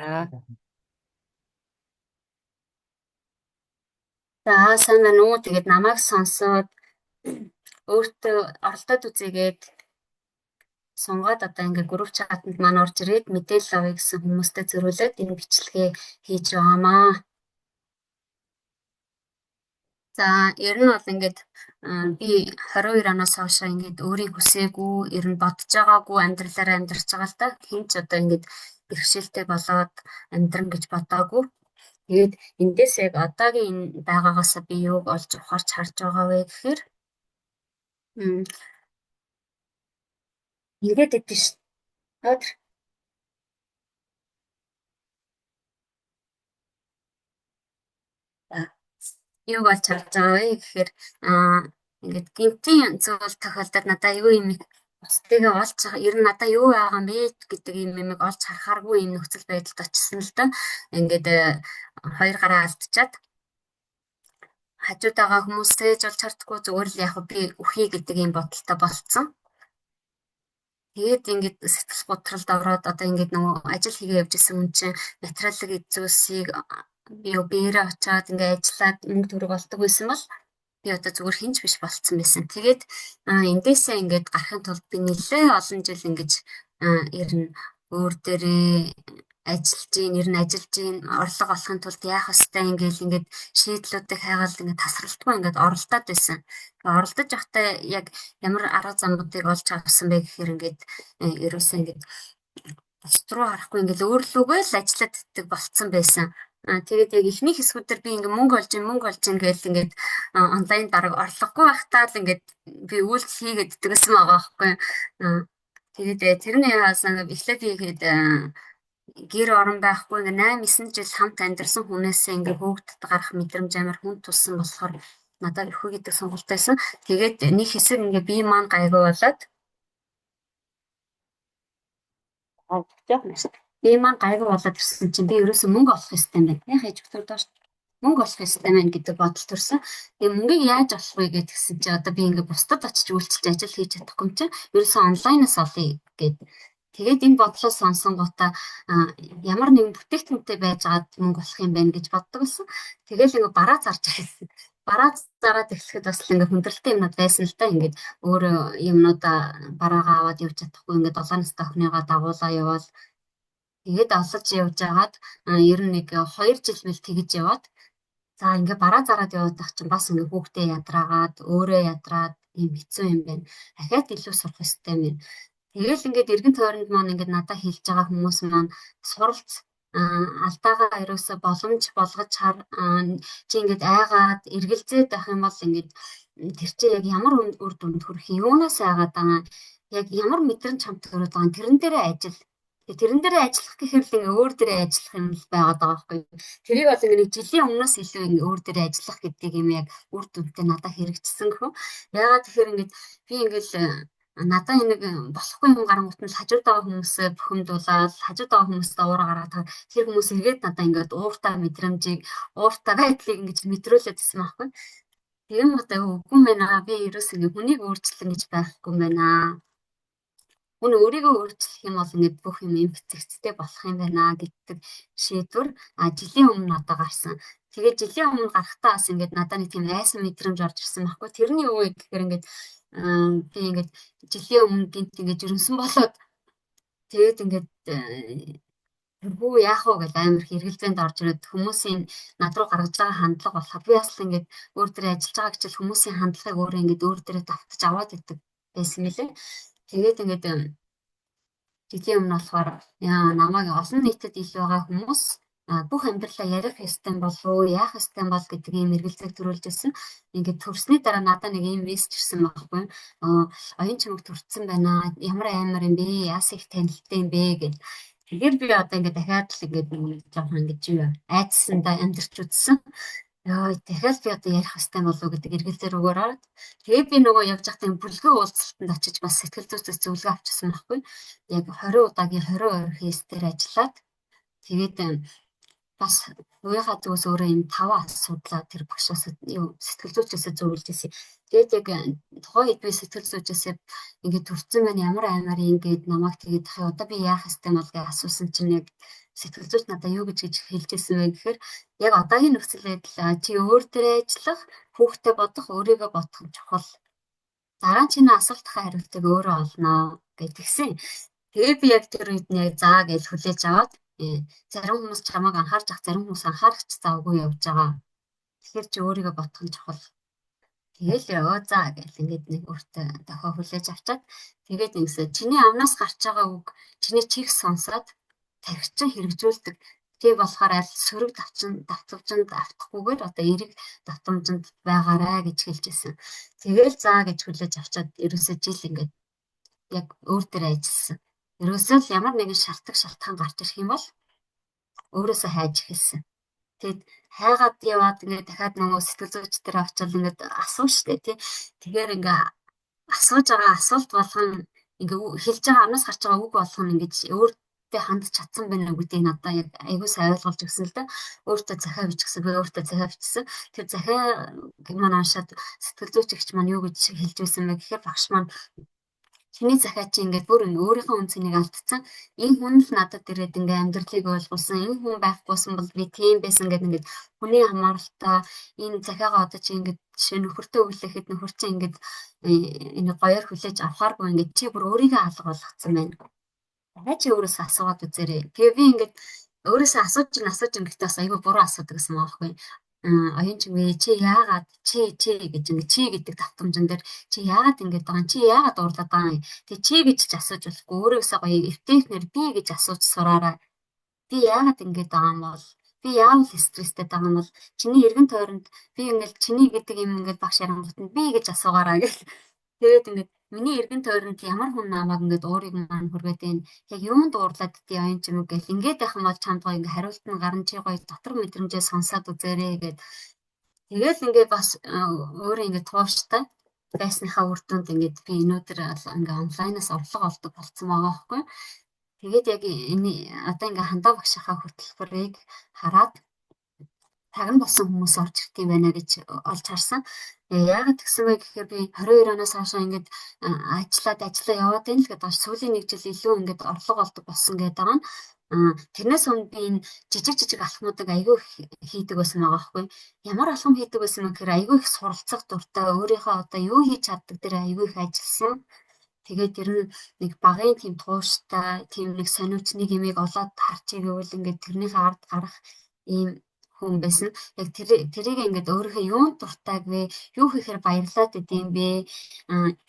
За. За сайн байна уу? Тэгээд намайг сонсоод өөртөө оролдоод үзээгээд сунгаад одоо ингээд group chat-анд маань орж ирээд мэдээлэл авъя гэсэн хүмүүстэй зориулаад энэ бичлэгээ хийж байгаамаа. За ер нь бол ингээд би 22 оноос хойш ингээд өөрийн хүсээгүй, ер нь бодож байгаагүй амьдралаараа амьдарч байгаа л да. Хэн ч одоо ингээд бэрхшээлтэй болоод амьдран гэж бодоагүй. Тэгээд эндээс яг одоогийн энэ байгаагаас би юуг олж ухаарч харж байгаа вэ гэхээр ингээд идэв ш. Юуг олж харж байгаа вэ гэхээр ингээд гинтийн зүйл тохиолдоод надад айгүй юм бусдыг олж ер нь надад юу байгаа юм бэ гэдэг юм юмыг олж харахааргүй юм нөхцөл байдалд очсон л да. Ингээд хоёр гараа алдчихад хажууд байгаа хүмүүсээ ч олж хардггүй, зүгээр л яг би үхье гэдэг юм бодолтой болцсон. Тэгээд ингээд сэтгэл готролд ороод одоо ингээд нөгөө ажил хийгээ явж исэн хүн чинь материалын эд зүйлсийг би биеэрээ очиад ингээд ажиллаад мөнгө төгрөг олдог байсан бол би одоо зүгээр хинч биш болцсон байсан. Тэгээд эндээсээ ингээд гарахын тулд би нэлээ олон жил ингэж ер нь өөр дээрээ ажиллаж гин, ер нь ажиллаж гин, орлого олохын тулд яах ёстой ингээл ингээд шийдлүүдийг хайгаал ингээд тасралтгүй ингээд оролдоод байсан. Оролдож явахдаа яг ямар арга замуудыг олж авсан бэ гэхээр ингээд ерөөсөө ингээд бусд руу харахгүй ингээд өөрлөгөө л ажиллаад иддэг болцсон байсан. Тэгээд яг эхний хэсгүүдээр би ингээд мөнгө олж, мөнгө олж ингээл ингээд онлайн дарга орлогогүй байхдаа л ингээд би үйлдэл хийгээд иддэг гэсэн байгаа байхгүй. Тэгээд тэрний яасан ингээд эхлээд би ихэд гэр орон байхгүй ингээд 8 9 жил хамт амьдарсан хүнээсээ ингээд хөөгдөд гарах мэдрэмж амар хүн тулсан болохоор надад өхөө гэдэг сонголт байсан. Тэгээд нэг хэсэг ингээд би маань гайгүй болоод би маань гайгүй болоод ирсэн чинь би ерөөсөө мөнгө олох ёстой юм байна. Яг ээж өдөр доош мөнгө олох ёстой байна гэдэг бодол төрсөн. Тэгээ мөнгийг яаж олох вэ гэдгсэн чинь одоо би ингээд бусдад очиж үйлчилж ажил хийж чадахгүй юм чинь ерөөсөө онлайнаас олъё гэд. Тэгээд энэ бодлоо сонсонгуудаа ямар нэгэн бүтээгдэхүүнтэй байж байгаад мөнгө олох юм байна гэж боддог байсан. Тэгээл ингээд бараа зарж ирсэн. Бараа зараад эхлэхэд бас л ингээд хүндрэлтэй юмнууд байсан л да. Ингээд өөрөө юмнуудаа бараагаа аваад явж чадахгүй ингээд 7 настай охиныгоо дагуулаа яваал. Тэгээд олож явж агаад ер нь нэг 2 жил мэл тэгэж яваад за ингээ бараа зараад яваад байх чинь бас ингээ хүүхдээ ядраагаад өөрөө ядраад ийм хэцүү юм байна. Дахиад илүү сурах ёстой юм байна. Тэгээл ингээд эргэн тойронд маань ингээд надад хэлж байгаа хүмүүс маань суралц, алдаагаа ерөөсө боломж болгож хар, чи ингээд айгаад эргэлзээд байх юм бол ингээд тэр чинь яг ямар үр дүнд хүрэх юм, юунаас айгаад байгаа, яг ямар мэдрэмж чамд төрөөд байгаа, тэрэн дээрээ ажил. Тэрэн дээрээ ажиллах гэхээр л ингээ өөр дээрээ ажиллах юм л байгаад байгаа байхгүй. Тэрийг бол ингээ нэг жилийн өмнөөс илүү ингээ өөр дээрээ ажиллах гэдэг юм яг үр дүнтэй надад хэрэгжсэн гэх юм. Яагаад тэгэхээр ингээд би ингээл надад нэг болохгүй юм гарангуут нь хажууд байгаа хүмүүсээ бухимдуулаад хажууд байгаа хүмүүсээ уур гаргаад тэр хүмүүс эргээд надад ингээд ууртай мэдрэмжийг, ууртай байдлыг ингэж мэдрүүлээд байсан байхгүй. Тийм одоо үгүй юм байна. Би ерөөс ингээ хүнийг өөрчлөн гэж байхгүй юм байна. Хүн өөрийгөө өөрчлөх юм бол ингээд бүх юм эмх зэгцтэй болох юм байна гэдэг шийдвэр жилийн өмнө одоо гарсан. Тэгээд жилийн өмнө гарахтаа бас ингээд надад нэг тийм айсан мэдрэмж орж ирсэн байхгүй. Тэрний юу вэ гэхээр ингээд би ингээд жилийн өмнө гинт ингээд жирэмсэн болоод тэгээд ингээд тэрхүү яах вэ гэж амар их эргэлзээнд орж ирээд хүмүүсийн над руу гаргаж байгаа хандлага болохоор би бас л ингээд өөр дээрээ ажиллаж байгаа гэж хүмүүсийн хандлагыг өөрөө ингээд өөр дээрээ давтаж аваад идэг байсан мөлий. Тэгээд ингээд жилийн өмнө болохоор намайг олон нийтэд ил байгаа хүмүүс бүх амьдралаа ярих ёстой болов уу, яах ёстой бол гэдэг ийм эргэлзээг төрүүлж ирсэн. Ингээд төрсний дараа надад нэг ийм мессеж ирсэн байхгүй. Оюун чимэг төрсөн байна. Ямар амар юм бэ? Яас их танилттай юм бэ гэд. Тэгээд би одоо ингээд дахиад л ингээд нэг жоохон ингээд юу айдсандаа амьдарч үзсэн. Йоо, дахиад би одоо ярих ёстой болов уу гэдэг эргэлзээ рүүгээр ороод тэгээд би нөгөө явж байхдаа бүлгийн уулзалтанд очиж бас сэтгэл зүйчээс зөвлөгөө авчихсан байхгүй. Яг 20 удаагийн 22 кейс дээр ажиллаад тэгээд бас хувийнхаа зүгээс өөрөө юм 5 асуудлаа тэр багшаас юу сэтгэл зүйчээсээ зөвлөж ирсэн. Тэгээд яг тухайн үед би сэтгэл зүйчээсээ ингээд төрсөн байна, ямар аймаар ингээд намайг тэгээд тахыг одоо би яах ёстой бол гэж асуусан чинь яг Сэтгэл зүйч надад юу гэж хэлж ирсэн вэ гэхээр яг одоогийн нөхцөл байдал чи өөр дээрээ ажиллах, хүүхдээ бодох, өөрийгөө бодох нь чухал. Дараа нь чиний асуултынхаа хариултыг өөрөө олно гэдгийгсэн. Тэгээ би яг тэр үед нь яг заа гэж хүлээж аваад зарим хүмүүс чамайг анхаарч ах, зарим хүмүүс анхаарах ч завгүй явж байгаа. Тэгэхээр чи өөрийгөө бодох нь чухал. Тэгэл ёо заа гэл ингээд нэг өөртөө дохио хүлээж авчаад тэгээд ингэсэн чиний амнаас гарч байгаа үг чиний чих сонсоод тархичин хэрэгжүүлдэг. Тийм болохоор аль сөрөг давтамжинд автахгүйгээр одоо эерэг давтамжинд байгаарай гэж хэлж ирсэн. Тэгэл заа гэж хүлээж авчаад ерөөсөө жил ингээд яг өөр дээр ажилласан. Ерөөсөө л ямар нэгэн шалтгаан гарч ирэх юм бол өөрөөсөө хайж эхэлсэн. Тэгэд хайгаад яваад ингээд дахиад нөгөө сэтгэл зүйч дээр очивол ингээд асууж штэ тий. Тэгэхээр ингээ асууж байгаа асуулт болгон ингээ хэлж байгаа амнаас гарч байгаа үг болгон ингэж өөртөө хандж чадсан байна уу гэдгийг надад яг айгуу сайн ойлгуулж өгсөн л да. Өөртөө захиа бичсэн, би өөртөө захиа бичсэн. Тэр захиа маань уншаад сэтгэл зүйч эгч маань юу гэж хэлж байсан бэ гэхээр багш маань чиний захиа чи ингээд бүр ингээ өөрийнхөө үн цэнийг алдсан. Энэ хүн л надад ирээд ингээ амьдралыг ойлгуулсан. Энэ хүн байхгүйсэн бол би тийм байсан гэдэг ингээд хүний хамааралтай энэ захиагаа одоо чи ингээд жишээ нөхөртөө өглөхэд нөхөр чи ингээд энэ гоёор хүлээж авахааргүй ингээд чи бүр өөрийгөө алга болгоцсон байна. Арай чи өөрөөсөө асуугаад үзээрэй. Тэгээ би ингээд өөрөөсөө асууж ин гэхдээ бас айгүй буруу асуудаг гэсэн байгаа байхгүй. Оюун чимээ чи яагаад чи чи гэж ингэ чи гэдэг давтамжин дээр чи яагаад ингэж байгаа юм, чи яагаад уурлаад байгаа юм, тэг чи гэж ч асууж болохгүй, өөрөөсөө гоё эвтэйхнэр би гэж асууж сураарай. Би яагаад ингэж байгаа юм бол, би яавал стресстэй байгаа юм бол, чиний эргэн тойронд би ингээл чиний гэдэг юм ингээд багш ярангуут нь би гэж асуугаарай гэл. Тэгээд ингээд миний эргэн тойронд ямар хүн намайг ингээд уурыг маань хүргээд байна. Яг юунд уурлаад дий оюун чимэг гэл ингээд байх юм бол чамд гоё ингээд хариулт нь гарan чи гоё дотор мэдрэмжээ сонсоод үзээрэй гэд. Тэгэл ингээд бас өөрөө ингээд тууштай байсныхаа үр дүнд ингээд би өнөөдөр ингээд онлайнаас орлого олдог болцсон байгаа байхгүй. Тэгээд яг энэ одоо ингээд хандаа багшийнхаа хөтөлбөрийг хараад цаг нь болсон хүмүүс орж ирд юм байна гэж олж харсан. Яагаад тэгсэн бэ гэхээр би 22 оноос хойш ингээд ажиллаад ажиллаа яваад байна л гэдэг байна. Сүүлийн нэг жил илүү ингээд орлого олдог болсон гэдэг байгаа нь. Тэрнээс өмнө би энэ жижиг жижиг алхмуудыг айгүй хийдэг байсан байгаа байхгүй. Ямар алхам хийдэг байсан бэ гэхээр айгүй их суралцах дуртай, өөрийнхөө одоо юу хийж чаддаг дээр айгүй их ажилласан. Тэгээд тэр нь нэг багын тийм тууштай, тийм нэг сониуч нэг юмыг олоод харчих гэвэл ингээд тэрнийхээ ард гарах ийм хүн байсан. Яг тэрийг ингээд өөрийнхөө юунд дуртайг вэ? Юу хийхээр баярлаад идэм бэ?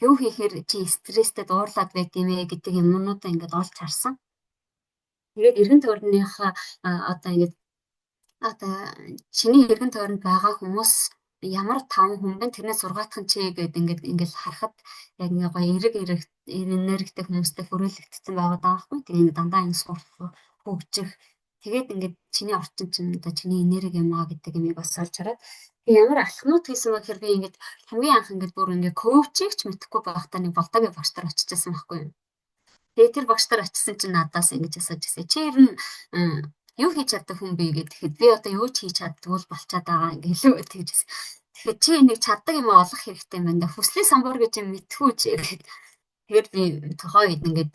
Юу хийхээр чи стресстэй дуурлаад байд юм бэ гэдэг юмнуудаа ингээд олж харсан. Тэгээд эргэн тойрныхаа одоо ингээд одоо чиний эргэн тойронд байгаа хүмүүс ямар 5 хүн бэ? Тэрнээс 6 дахь нь чи гэдэг ингээд харахад яг ингээ гоё эрэг эрэг энергитэй хүмүүстэй хүрээлэгдсэн байгаа даахгүй. Тэгээ ингээ дандаа энэ сурах, хөгжих. Тэгээд ингээд чиний орчин чинь одоо чиний энерги юм аа гэдэг юмыг бас олж хараад би ямар алхмууд хийсэн бэ гэхээр би ингээд хамгийн анх ингээд бүр ингээд коучийг ч мэдэхгүй байхдаа нэг Болдогийн багш нар очиж байсан байхгүй юу. Тэгээд тэр багш нар очисон чинь надаас ингэж асууж ирсэн. Чи ер нь юу хийж чаддаг хүн бэ гэхэд би одоо юу ч хийж чаддгүй л болчиход байгаа гэлээ тэгжсэн. Тэгэхээр чи энийг чаддаг юм олох хэрэгтэй юм байна да. Хүслийн самбар гэж юм мэдхүү чи гэхэд тэгэхээр би тухайн үед ингээд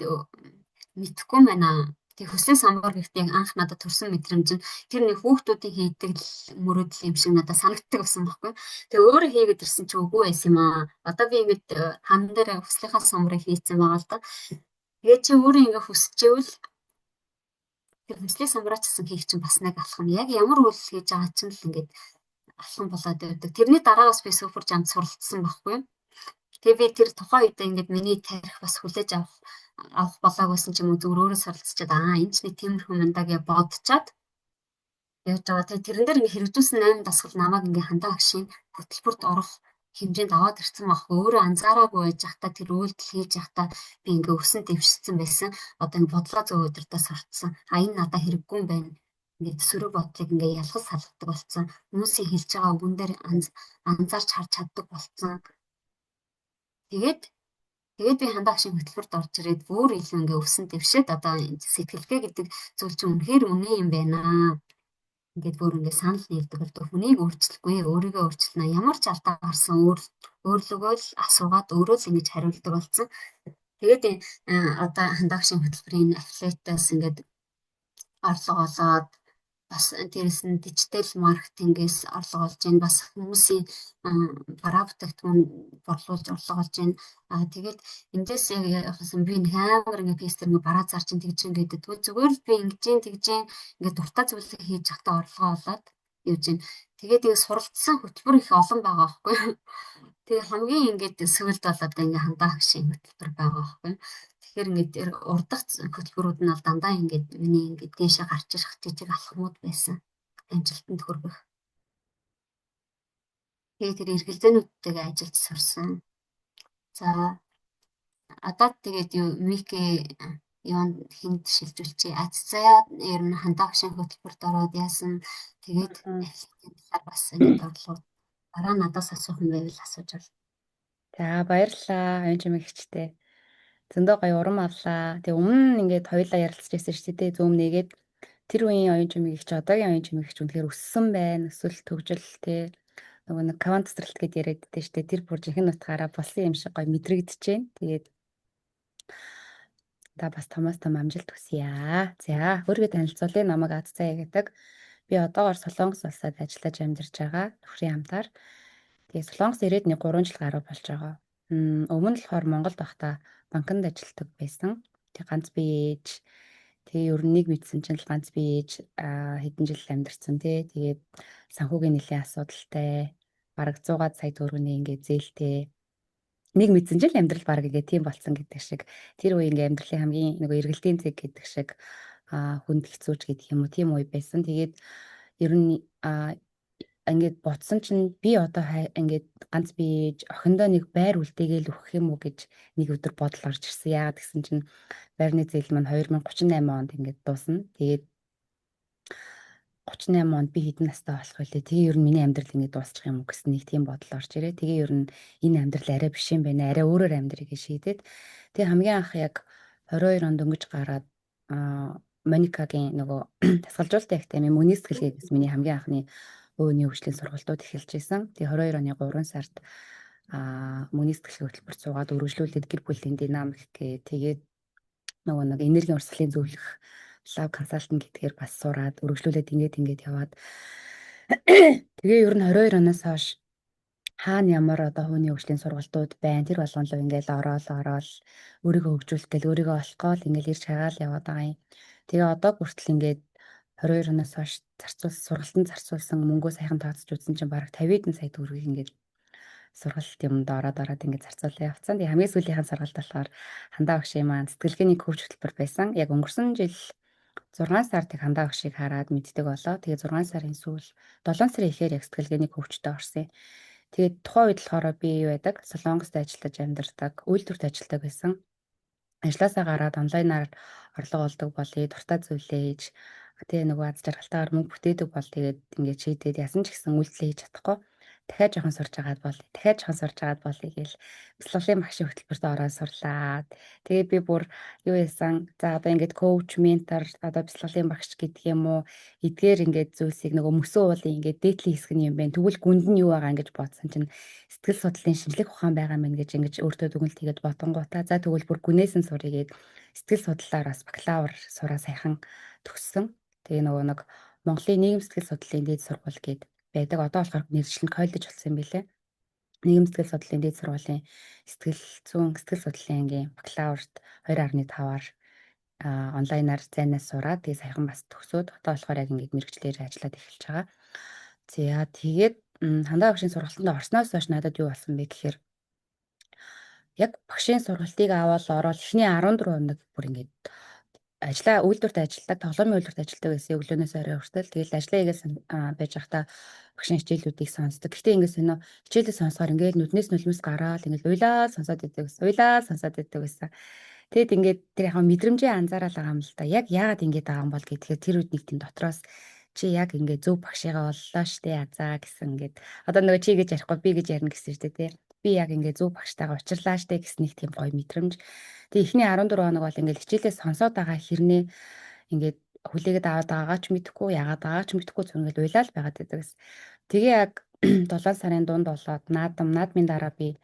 мэдхгүй байна. Тэг хүслийн самбар гэхдээ анх надад төрсэн мэдрэмж нь тэр нэг хүүхдүүдийн хийдэг л мөрөөдөл юм шиг надад санагддаг байсан байхгүй. Тэгээ өөрөө хийгээд ирсэн чи үгүй байсан юм аа. Одоо би ингээд хан дээр хүслийнхаа самбарыг хийцэн байгаа л да. Тэгээ чи өөрөө ингээд хүсчихвэл тэр хүслийн самбараа ч гэсэн хийх чинь бас нэг алхам. Яг ямар үйлдэл хийж байгаа чинь л ингээд алхам болоод байдаг. Тэрний дараа бас би супер жамд суралцсан байхгүй. Тэгээ би тэр тухайн үед ингээд миний тарих бас хүлээж авах болоогүйсэн ч юм уу зүгээр өөрөө суралцчихэд аа энэ ч нэг тиймэрхүү юм даа гэж бодчоод явж байгаа. Тэгээ тэрэн дээр ингээд хэрэгжүүлсэн 8 дасгал намайг ингээд хандаа агшийн хөтөлбөрт орох хэмжээнд аваад ирсэн байхгүй. Өөрөө анзаараагүй байж байхдаа тэр үйлдэл хийж байхдаа би ингээ өсөн дэвшсэн байсан. Одоо ингээ бодлоо зөв өдөртөө сурцсан. А энэ надад хэрэггүй юм байна. Ингээд сөрөг бодлыг ингээ ялгаж салгадаг болсон. Хүмүүсийн хэлж байгаа үгэн дээр анзаарч харж чаддаг болсон. Тэгээд би хандаа агшийн хөтөлбөрт орж ирээд бүр илүү ингээ өсөн дэвшээд одоо сэтгэлгээ гэдэг зүйл чинь үнэхээр үнэн юм байна. Ингээд бүр ингээ санал нийлдэг болдог. Хүнийг өөрчлөхгүй, өөрийгөө өөрчилнө. Ямар ч алдаа гарсан өөрлөгөө л асуугаад өөрөө л ингэж хариулдаг болсон. Тэгээд одоо хандаагшийн хөтөлбөрийн affiliate-аас ингээд орлого олоод, бас дээрэс нь дижитал маркетингээс орлого олж байна. Бас хүмүүсийн бараа бүтээгдэхүүн борлуулж орлого олж байна. Тэгээд эндээс яг би нэг амар ингээ фейс дээр ингээ бараа зарж ин тэгж ин гэдэг. Зүгээр л би ингэж ин тэгж ин ингээ дуртай зүйлээ хийж байхдаа орлогоо олоод явж байна. Тэгээд ингээ суралцсан хөтөлбөр их олон байгаа байхгүй юу? Тэгээ хамгийн ингээд сүүлд бол одоо ингээ хандаа хагшийн хөтөлбөр байгаа байхгүй юу? Тэгэхээр ингээд урдах хөтөлбөрүүд нь бол дандаа ингээд миний ингээд дээшээ гарч ирэх жижиг алхмууд байсан. Амжилтанд хүргэх. Тэгээд тэр эргэлзээнүүдтэйгээ ажиллаж сурсан. За одоо тэгээд юу Мике юунд хүнд шилжүүлчихье. Азцаа ер нь хандаа багшийн хөтөлбөрт ороод яасан, тэгээд affiliate-ийн талаар бас ингээд орлого дараа надаас асуух юм байвал асууж бол. За, баярлалаа. Оюун чимэг ихчтэй. Зөндөө гоё урам авлаа. Тэгээ өмнө нь ингээд хоёулаа ярилцж байсан шүү дээ. Zoom нээгээд тэр үеийн оюун чимэг ихч, одоогийн оюун чимэг ихч үнэхээр өссөн байна. Өсвөл төгжил те, нөгөө нэг квант цэцэрлэлт гэдээ яриад байдаг шүү дээ. Тэр бүр жинхэнэ утгаараа болсон юм шиг гоё мэдрэгдэж байна. Тэгээд та бас томоос том амжилт хүсье. За, өөрийгөө танилцуулъя. Намайг Азцаа гэдэг. Би одоогоор Солонгос улсад ажиллаж амьдарч байгаа. Нөхрийн хамтаар. Тэгээ Солонгос ирээд нэг 3 жил гаруй болж байгаа. Өмнө нь болохоор Монголд байхдаа банкнд ажилладаг байсан. Тэг ганц бие ээж. Тэгээ ер нь нэг мэдсэн чинь л ганц бие ээж хэдэн жил амьдарсан тий. Тэгээд санхүүгийн нэлийн асуудалтай. Бараг 100 сая төгрөгийн ингээд зээлтэй. Нэг мэдсэн чинь л амьдрал бараг ингээд тийм болцсон гэдэг шиг. Тэр үе ингээд амьдралын хамгийн нөгөө эргэлтийн цэг гэдэг шиг хүнд хэцүүч гэдэг юм уу, тийм үе байсан. Тэгээд ер нь ингээд бодсон чинь би одоо ингээд ганц бие ээж охиндоо нэг байр үлдээгээл өгөх юм уу гэж нэг өдөр бодол орж ирсэн. Яагаад гэсэн чинь байрны зээл маань 2038 онд ингээд дуусна. Тэгээд 38 онд би хэдэн настай болох вэ? Тэгээ ер нь миний амьдрал ингээд дуусчих юм уу гэсэн нэг тийм бодол орж ирээ. Тэгээ ер нь энэ амьдрал арай биш юм байна. Арай өөрөөр амьдрыг гэж шийдээд тэгээ хамгийн анх яг 22 онд дөнгөж гараад Моникагийн нөгөө дасгалжуулалтын академи мөнгөний сэтгэлгээ гэсэн миний хамгийн анхны хувийн хөгжлийн сургалтууд эхэлж исэн. Тэгээ 22 оны 3 сард мөнгөний сэтгэлгээ хөтөлбөрт суугаад өргөжлүүлээд гэр бүлийн динамик гээ, тэгээд нөгөө нэг энергийн урсгалын зөвлөх love consultant гэдгээр бас сураад өргөжлүүлээд ингээд ингээд яваад, тэгээ ер нь 22 оноос хойш хаана ямар одоо хувийн хөгжлийн сургалтууд байна, тэр болгон руу ингээл ороод ороод өөрийгөө хөгжүүлэх гээл, өөрийгөө олох гээл ингээл ирж хагаал яваад байгаа юм. Тэгээ одоо хүртэл ингээд 22 оноос хойш зарцуулсан, сургалтанд зарцуулсан мөнгөө сайхан тооцож үзсэн чинь бараг 50 хэдэн сая төгрөгийг ингээд сургалт юмд ороод ороод ингээд зарцуулаа явцсан. Тэгээ хамгийн сүүлийнхэн сургалт болохоор хандаа багшийн маань сэтгэлгээний coach хөтөлбөр байсан. Яг өнгөрсөн жил 6 сард тэг хандаа багшийг хараад мэддэг болоо. Тэгээ 6 сарын сүүл, 7 сарын эхээр яг сэтгэлгээний coach тэй орсон юм. Тэгээд тухайн үед болохоор би юу байдаг? Солонгост ажиллаж амьдардаг, үйлдвэрт ажилладаг байсан. Ажлаасаа гараад онлайнаар орлого олдог болъё, дуртай зүйлээ хийж, тэгээ нөгөө аз жаргалтайгаар мөнгө бүтээдэг бол тэгээд ингээд шийдээд ясан ч гэсэн үйлдэлээ хийж чадахгүй, дахиад жоохон сурж агаад болъё, дахиад жоохон сурж агаад болъё гээл бясалгалын багшийн хөтөлбөрт ороод сурлаа. Тэгээ би бүр юу яасан, за одоо ингээд coach, ментор, одоо бясалгалын багш гэдэг юм уу, эдгээр ингээд зүйлсийг нөгөө мөсөн уулын ингээд дээдлийн хэсэг нь юм байна. Тэгвэл гүнд нь юу байгаа ингэж бодсон чинь сэтгэл судлалын шинжлэх ухаан байгаа мэн гэж ингэж өөртөө дүгнэлт хийгээд бодонгуудаа за тэгвэл бүр гүнээс нь суръя гээд сэтгэл судлалаар бас бакалавр сураа сайхан төгссөн. Тэгээ нөгөө нэг Монголын нийгэм сэтгэл судлалын дээд сургууль гээд байдаг. Одоо болохоор нэршил нь коллеж болсон юм билээ. Нийгэм сэтгэл судлалын дээд сургуулийн сэтгэл зүйн сэтгэл судлалын ангийн бакалаврт 2.5-аар онлайнаар зайнаас сураад, тэгээ саяхан бас төгсөөд одоо болохоор яг ингээд мэргэжлээр ажиллаад эхэлж байгаа. За, тэгээд хандаа багшийн сургалтанд орсноос хойш надад юу болсон бэ гэхээр яг багшийн сургалтыг аваад ороод эхний 14 хоног бүр ингээд ажлаа, үйлдвэрт ажилладаг, тоглоомын үйлдвэрт ажилладаг гэсэн, өглөөнөөс орой хүртэл. Тэгэл ажлаа хийгээл байж байхдаа багшийн хичээлүүдийг сонсдог. Гэхдээ ингээд сонио хичээлээ сонсохоор ингээд нүднээс нулимс гараал ингээд уйлаа сонсоод идэг гэсэн. Уйлаа сонсоод идэг гэсэн. Тэгэд ингээд тэр яг мэдрэмжээ анзаараад байгаа юм л да. Яг яагаад ингэж байгаа юм бол гэхээр тэр үед нэг тийм дотроос чи яг ингээд зөв багшигаа оллоо штэ, азаа гэсэн, ингээд одоо нөгөө чи гэж ярихгүй, би гэж ярина гэсэн штэ тий. Би яг ингээд зөв багштайгаа учирлаа штэ гэсэн нэг тийм гоё мэдрэмж. Тэгээ эхний 14 хоног бол ингээд хичээлээ сонсоод байгаа хэрнээ ингээд хүлээгээд аваад байгаагаа ч мэдэхгүй, яагаад байгаагаа ч мэдэхгүй зүр ингээд уйлаал байгаад байдаг гэсэн. Тэгээ яг 7 сарын дунд болоод наадам наадмын дараа би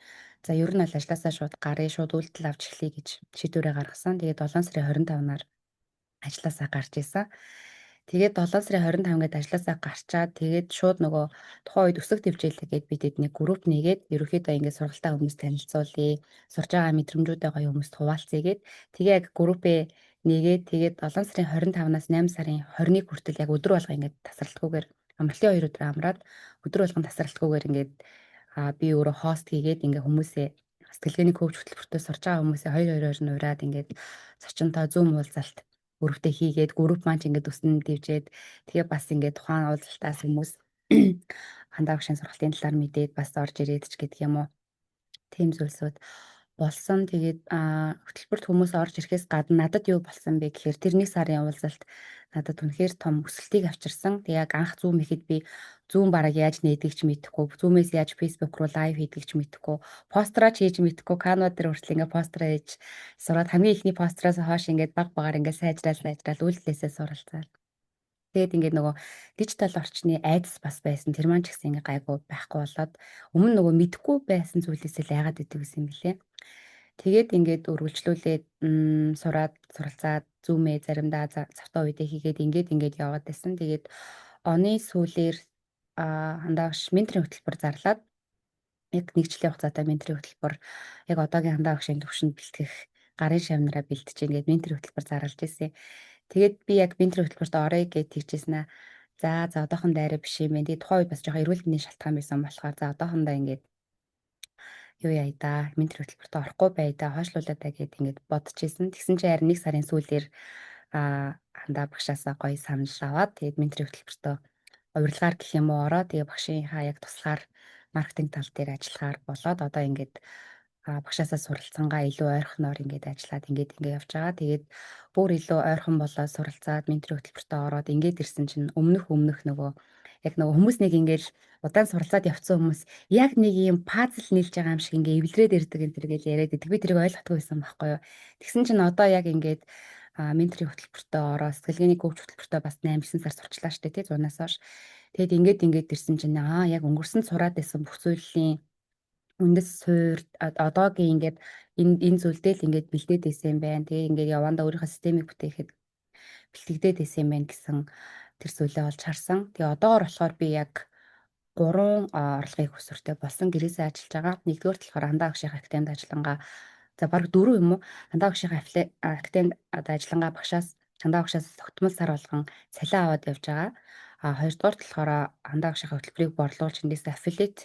за ер нь бол ажлаасаа шууд гарыг, шууд үйлдэл авч эхлэе гэж шийдвэрээ гаргасан. Тэгээ 7 сарын 25-наар ажлаасаа гарч исэн. Тэгээд 7 сарын 25 гээд ажилласаа гарчаад тэгээд шууд нөгөө тухайн үед өсөх төвжээлэг гээд би тэдний групп нэгээд ерөнхийдөө ингээд сургалтаа хүмүүс танилцуулъя. Сурж байгаа мэдрэмжүүдээ гоё хүмүүст хуваалцъя гээд тэгээ яг группээ нэгээд тэгээд 7 сарын 25-наас 8 сарын 21 хүртэл яг өдөр болго ингээд тасралтгүйгээр амралтын 2 өдөр амраад өдөр болгон тасралтгүйгээр ингээд би өөрөө хост хийгээд ингээд хүмүүсээ сэтгэлгээний коуч хөтөлбөртөө сурж байгаа хүмүүсээ хоёр хоёроор нь ураад ингээд зочинтой Zoom уулзалт өрөвдөө хийгээд групп маань ч ингээд өснө дэвжээд тэгээ бас ингээд тухайн уулзалтаас хүмүүс хандаа багшийн сургалтын талаар мэдээд бас орж ирээд ч гэдэг юм уу. Тийм зүйлсүүд болсон. Тэгээд хөтөлбөрт хүмүүс орж ирэхээс гадна надад юу болсон бэ гэхээр тэр нэг сарын уулзалт надад үнэхээр том өсөлтийг авчирсан. Тэг яг анх Zoom ихэд би Zoom бараг яаж нээдгийг ч мэдэхгүй, Zoom-ээс яаж Facebook руу live хийдгийг ч мэдэхгүй, построо ч хийж мэдэхгүй, Canva дээр хүртэл ингээ построо хийж сураад хамгийн эхний построос хойш ингээд баг багаар ингээ сайжраал сайжраал үйлдэлээсээ суралцаал. Тэгээд ингээд нөгөө дижитал орчны айдас бас байсан. Тэр маань ч гэсэн ингээ гайгүй байхгүй болоод өмнө нөгөө мэдэхгүй байсан зүйлээсээ л айгаад идэг гэсэн юм билээ. Тэгээд ингээд үргэлжлүүлээд сураад суралцаад Zoom-ээ заримдаа завтаа үедээ хийгээд ингээд ингээд яваад байсан. Тэгээд оны сүүлээр хандаа багш менторын хөтөлбөр зарлаад яг нэг жилийн хугацаатай менторын хөтөлбөр яг одоогийн хандаа багшийн төвшөнд бэлтгэх гарын шавнараа бэлтэж ингээд менторын хөтөлбөр зарлж ирсэн. Тэгээд би яг менторын хөтөлбөрт орё гэж тэгжсэн аа. За за одоохондоо арай биш юм байна. Тэгээд тухайн үед бас жоохон эрүүл мэндийн шалтгаан байсан болохоор за одоохондоо ингээд юу яа да ментор хөтөлбөртөө орохгүй бай да хойшлуулаад бай гэд ингээд бодож исэн. Тэгсэн чинь харин нэг сарын сүүлээр хандаа багшаасаа гоё санал аваад тэгээд менторын хөтөлбөртөө урилгаар гэх юм уу ороо тэгээ багшийнхаа яг туслахаар маркетинг тал дээр ажиллахаар болоод одоо ингээд багшаасаа суралцсангаа илүү ойрхоноор ингээд ажиллаад ингээд ингээд явж байгаа. Тэгээд бүр илүү ойрхон болоод суралцаад менторын хөтөлбөртөө ороод ингээд ирсэн чинь өмнөх өмнөх нөгөө яг нөгөө хүмүүс нэг ингээд удаан суралцаад явцсан хүмүүс яг нэг юм пазл нийлж байгаа юм шиг ингээ эвлэрээд ирдэг энэ төр гэж яриад идэг. Би тэрийг ойлгохгүй байсан байхгүй юу. Тэгсэн чинь одоо яг ингээд менторын хөтөлбөртөө ороо сэтгэлгээний коуч хөтөлбөртөө бас 8 9 сар сурчлаа штэ тий зунаас хойш. Тэгэд ингээд ингээд ирсэн чинь яг өнгөрсөн сураад байсан бүх зүйлийн үндэс суур одоогийн ингээд энэ энэ зүйлдээ л ингээд бэлдээд байсан юм байна. Тэгээ ингээд явандаа өөрийнхөө системийг бүтээхэд бэлтгэгдээд байсан юм байна гэсэн тэр зүйлээ олж харсан. Тэгээ одоогор болохоор би яг гурван орлогын хөсвөртэй болсон гэрээсээ ажиллаж байгаа. Нэгдүгээр болохоор андаа агшийн академид ажиллангаа за бараг дөрөв юм уу? Андаа агшийн академид одоо ажиллангаа багшаас андаа агшаас тогтмол сар болгон цалин аваад явж байгаа. А хоёрдугаар болохоор андаа агшийн хөтөлбөрийг борлуулж эндээс affiliate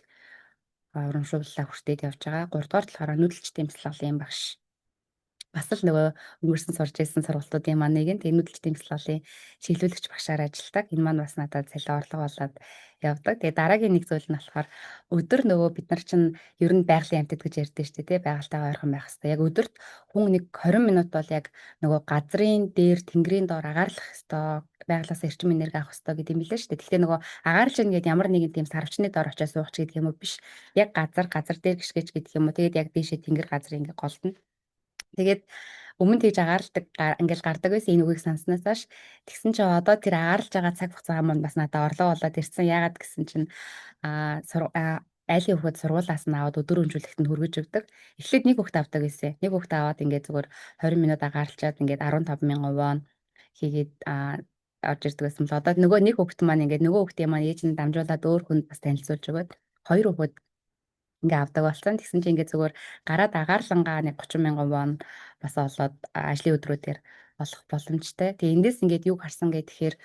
урамшууллаа хүртээд явж байгаа. Гуравдугаар болохоор нүүдэлчдийн бяцлаглалын багш бас л нөгөө өнгөрсөн сурж ирсэн сургалтуудын маань нэг нь тэгээ нүүдэлчдийн бяцлаглалын чиглүүлэгч багшаар ажилладаг. Энэ маань бас надад цалин орлого болоод явдаг. Тэгээ дараагийн нэг зүйл нь болохоор өдөр нөгөө бид нар чинь ер нь байгалийн амьтад гэж ярьдэн шүү дээ, тий байгальтайгаа ойрхон байх хэрэгтэй. Яг өдөрт хүн нэг 20 минут бол яг нөгөө газрын дээр тэнгэрийн доор агаарлах ёстой, байгалаас эрчим энерги авах ёстой гэдэг юм билээ шүү дээ. Гэхдээ нөгөө агаарлаж ингээд ямар нэгэн тийм сарвчны доор очиж суух ч гэдэг юм уу биш. Яг газар газар дээр гიშгэж гэдэг юм уу. Тэгээд яг дээшээ тэнгэр газар ингээд голдно. Тэгээд өмнө тэгж агаарладаг ингээл гардаг байсан энэ үгийг сонсноос хойш тэгсэн чинь одоо тэр агаарлаж байгаа цаг хугацаа маань бас надад орлого болоод ирсэн. Яагаад гэсэн чинь айлын хүүхэд сургуулаас нь аваад өдөр өнжүүлэхэд нь хөргөж өгдөг. Эхлээд нэг хүүхэд авдаг гэсэн. Нэг хүүхэд аваад ингээд зүгээр 20 минут агаарлчаад ингээд 15 мянган вон хийгээд орж ирдэг байсан бол одоо нөгөө нэг хүүхэд маань ингээд нөгөө хүүхдийн маань ээж нь дамжуулаад өөр хүнд бас танилцуулж өгөөд хоёр хүүхэд ингээ авдаг болсон. Тэгсэн чинь ингээ зүгээр гараад агаарлангаа нэг 30 мянган вон бас олоод ажлын өдрүүдээр олох боломжтой. Тэгээ эндээс ингээд юг харсан гэ тэгэхээр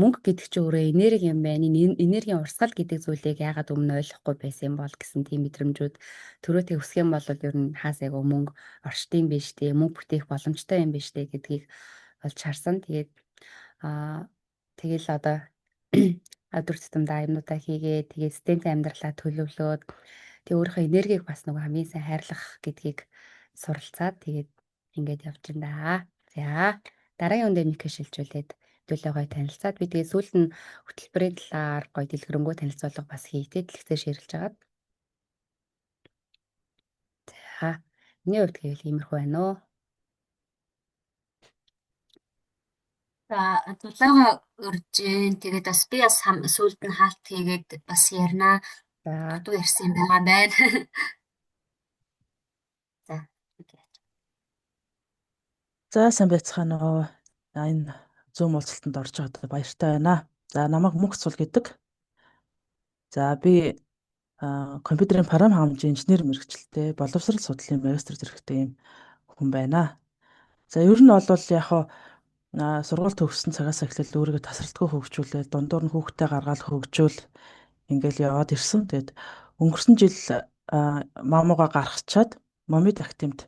мөнгө гэдэг чинь өөрөө энерги юм байна. Энэ энергийн урсгал гэдэг зүйлийг яагаад өмнө ойлгохгүй байсан юм бол гэсэн тийм мэдрэмжүүд төрөөтэй өсөх юм бол ер нь хаасайгүй мөнгө орчдсон биш үү, мөнгө бүтээх боломжтой юм биш үү гэдгийг олж харсан. Тэгээд тэгэл одоо өдөр тутамдаа юмнуудаа хийгээ тэгээд системтэй амьдралаа төлөвлөөд тэгээ өөрийнхөө энергийг бас нөгөө хамгийн сайн хайрлах гэдгийг суралцаад тэгээд ингээд явж байна да. За дараагийн үндэ микро шилжүүлээд хэдүүлээ гоё танилцаад би тэгээд сүүлд нь хөтөлбөрийн талаар гоё дэлгэрэнгүй танилцуулга бас хийхдээ дэлгэцээр ширэлж агаад. За миний хувьд гэвэл иймэрхүү байна уу. За дулаага урьж гин. Тэгээд бас би бас сүүлд нь хаалт хийгээд бас ярина. За Дутуу ярьсан юм байгаа байна. За. За сайн байцгаана уу. Энэ Zoom уулзалтанд орж байгаад баяртай байна. За, намайг Мөнх Цул гэдэг. За, би компьютерийн програм хангамжийн инженер мэргэжилтэй, боловсрол судлалын магистр зэрэгтэй юм хүн байна. За, ер нь бол яг хаа сургууль төгссөн цагаас эхлээл өөрийгөө тасралтгүй хөгжүүлээд, дундуур нь хүүхдээ гаргаад хөгжөөл ингээл яваад ирсэн. Тэгээд өнгөрсөн жил мамууга гаргачаад Момид Академид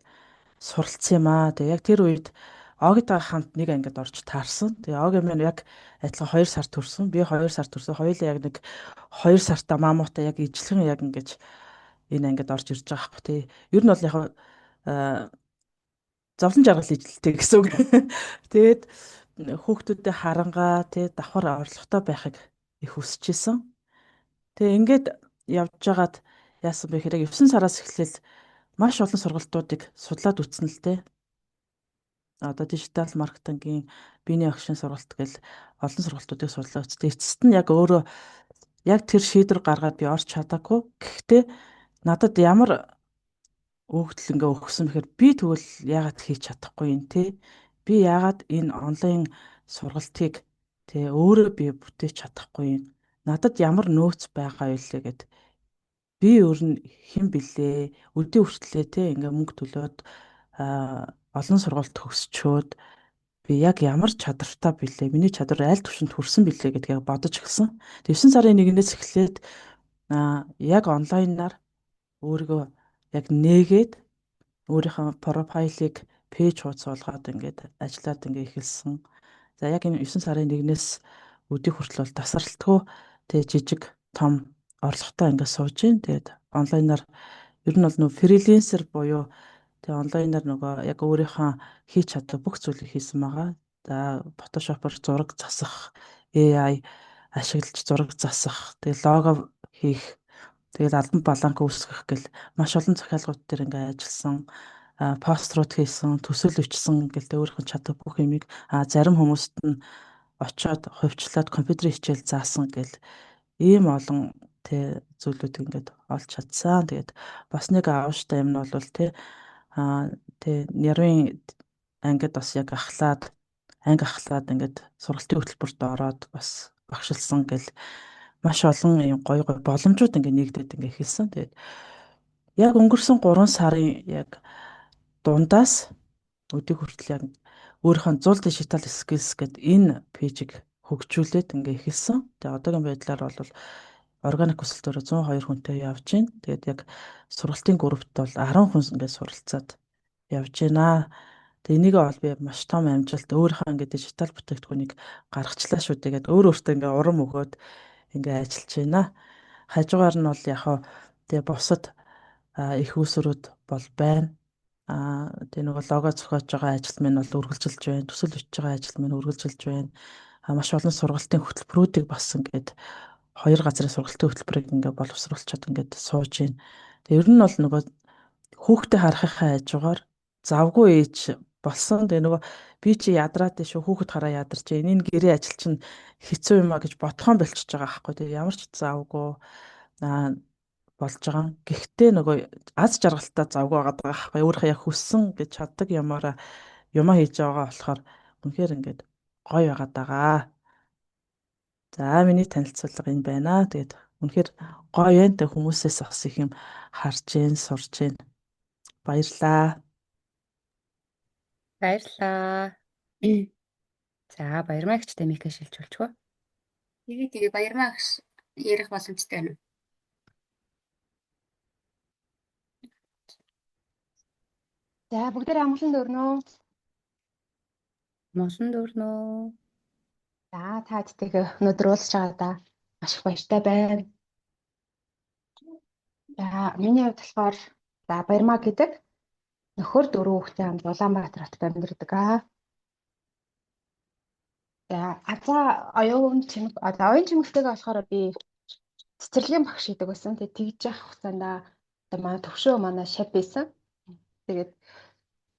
суралцсан юм аа. Тэгээ яг тэр үед Огитойгоо хамт нэг ангид орж таарсан. Тэгээ Оги маань яг адилхан 2 сар төрсөн. Би 2 сар төрсөн. Хоёулаа яг нэг 2 сартаа мамуутай яг ижлэгэн яг ингэж энэ ангид орж ирж байгаа байхгүй тий. Ер нь бол яг зовлон жаргал ижилтэй гэсэн үг. Тэгээд хүүхдүүдэд харангаа тий давхар орлоготой байхыг их хүсэж исэн. Тэгээ ингээд явж байгаад яасан бэ гэхээр 9 сараас эхлээл маш олон сургалтуудыг судлаад үтсэн л дээ. Одоо дижитал маркетингийн биений агшин сургалт гэл олон сургалтуудыг судлаад үзтээ. Эцэст нь яг өөрөө яг тэр шийдвэр гаргаад би орч чадаагүй. Гэхдээ надад ямар өгөгдөл ингээ өгсөн бэхээр би тэгвэл яагаад хийж чадахгүй юм те? Би яагаад энэ онлайн сургалтыг те өөрөө би бүтээж чадахгүй юм? Надад ямар нөөц байгаа вэ гэд би өөр нь хэн блээ? Өдөө хүртлээ те ингээ мөнгө төлөөд олон сургуульд төгсчөөд би яг ямар чадвартай билээ? Миний чадвар аль түвшинд хүрсэн билээ гэдгийг бодож эхэлсэн. 9 сарын 1-ээс эхлээд яг онлайнаар өөрийгөө яг нээгээд өөрийнхөө профайлыг пэйж хуудас болгоод ингээд ажиллаад ингээд эхэлсэн. За, яг энэ 9 сарын 1-ээс өдий хүртэл бол тасралтгүй тэг жижиг том орлоготой ингээд сууж гин. Тэгээд онлайнаар ер нь бол нөө фрилансер буюу тэг онлайнаар нөгөө яг өөрийнхөө хийж чаддаг бүх зүйлийг хийсэн байгаа. За, Photoshop-оор зураг засах, AI ашиглаж зураг засах, тэг лого хийх, тэгэл албан баланк үүсгэх гэл маш олон захиалгууд дээр ингээ ажилласан, пострууд хийсэн, төсөл өчсөн гэлтэй өөрийнх нь чадах бүх юмыг зарим хүмүүст нь очиод хувьчлаад компьютерийн хичээл заасан гэл ийм олон тэ зүйлүүд ингээд олж чадсан. Тэгээд бас нэг аавштай юм нь бол тэ тэ нервийн ангид бас яг ахлаад анги ахлаад ингээд сургалтын хөтөлбөрт ороод бас багшилсан гэл маш олон юм гоё гоё боломжууд ингээ нэгдээд ингээ эхэлсэн. Тэгээд яг өнгөрсөн 3 сарын яг дундаас өдийг хүртэл яг өөрийнхөө зул дижитал skills гэдэг энэ пэйжийг хөгжүүлээд ингээ эхэлсэн. Тэгээ одоогийн байдлаар бол органик өсөлтөөр 102 хүнтэй явж байна. Тэгээд яг сургалтын группт бол 10 хүн ингээ суралцаад явж байна. Тэгээ энийг бол би маш том амжилт, өөрийнхөө ингээ дижитал бүтээгдэхүүнийг гаргачлаа шүү дээ гэдээ өөр өөртөө ингээ урам өгөөд ингээ ажиллаж байна. Хажуугаар нь бол яг хаа тэгээ бусад их үүсвэрүүд бол байна. Тэгээ нөгөө лого зохиож байгаа ажил минь бол үргэлжилж байна. Төсөл бичиж байгаа ажил минь үргэлжилж байна. Маш олон сургалтын хөтөлбөрүүдийг бас ингээд хоёр газрын сургалтын хөтөлбөрийг ингээд боловсруулчаад ингээд сууж байна. Тэгээ ер нь бол нөгөө хүүхдээ харахынхаа хажуугаар завгүй ээж болсон. Тэгээ нөгөө би чи ядраад шүү, хүүхэд хараа ядарч энэ гэрээ ажил чинь хэцүү юм а гэж бодхон болчихж байгаа байхгүй. Тэгээ ямар ч завгүй болж байгаа. Гэхдээ нөгөө аз жаргалтай завгүй байгаа байхгүй. Өөрийнхөө яг хүссэн гэж чаддаг юмараа юмаа хийж байгаа болохоор үнэхээр ингээд гоё байгаад байгаа. За, миний танилцуулга энэ байна. Тэгээд үнэхээр гоё юм. Тэг хүмүүсээс бас их юм харж гин, сурж гин. Баярлаа. Баярлалаа. За, Баярмаа эгчтэй микээ шилжүүлчихв. Тэгээ тэгээ Баярмаа агш ярих боломжтой байна уу? За, бүгдээрээ амгалан дөрнөө. Мосон дөрнөө. За, та тэдтэйгээ өнөөдөр уулзч байгаадаа маш их баяртай байна. За, миний хувьд болохоор за Баярмаа гэдэг нөхөр, дөрвөн хүүхдтэй хамт Улаанбаатар хотод амьдардаг аа. За, азаа оюун чимэг одоо оюун чимэгтэйгээ болохоор би цэцэрлэгийн багш хийдэг байсан. Тэгээд тэгж явах хугацаанд одоо манай төвшөө манай шав байсан. Тэгээд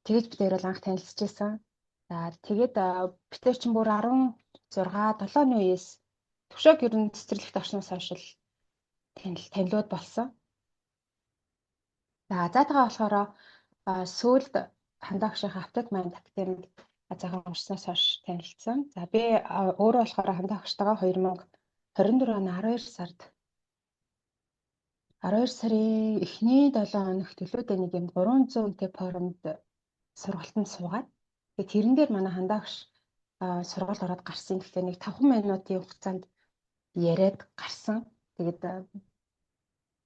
тэгэж бид хоёр бол анх танилцж байсан. За, тэгээд бид хоёр чинь бүр 16 7 оны үеэс төвшөөг ер нь цэцэрлэгт орсноос хойш л танилуд болсон. За, заатайгаа болохоор сүүлд хандаагшийнхаа Аптек Mind Академид Азаагаа уншсанаас хойш танилцсан. За би өөрөө болохоор хандаа агштайгаа 2024 оны 12 сард 12 сарын эхний 7 хоногт төлөөдөө нэг юм 300 үнэтэй форумд сургалтанд суугаад, тэгээд тэрэн дээр манай хандаа агш сургалт ороод гарсан. Гэхдээ нэг 5 минутын хугацаанд яриад гарсан. Тэгээд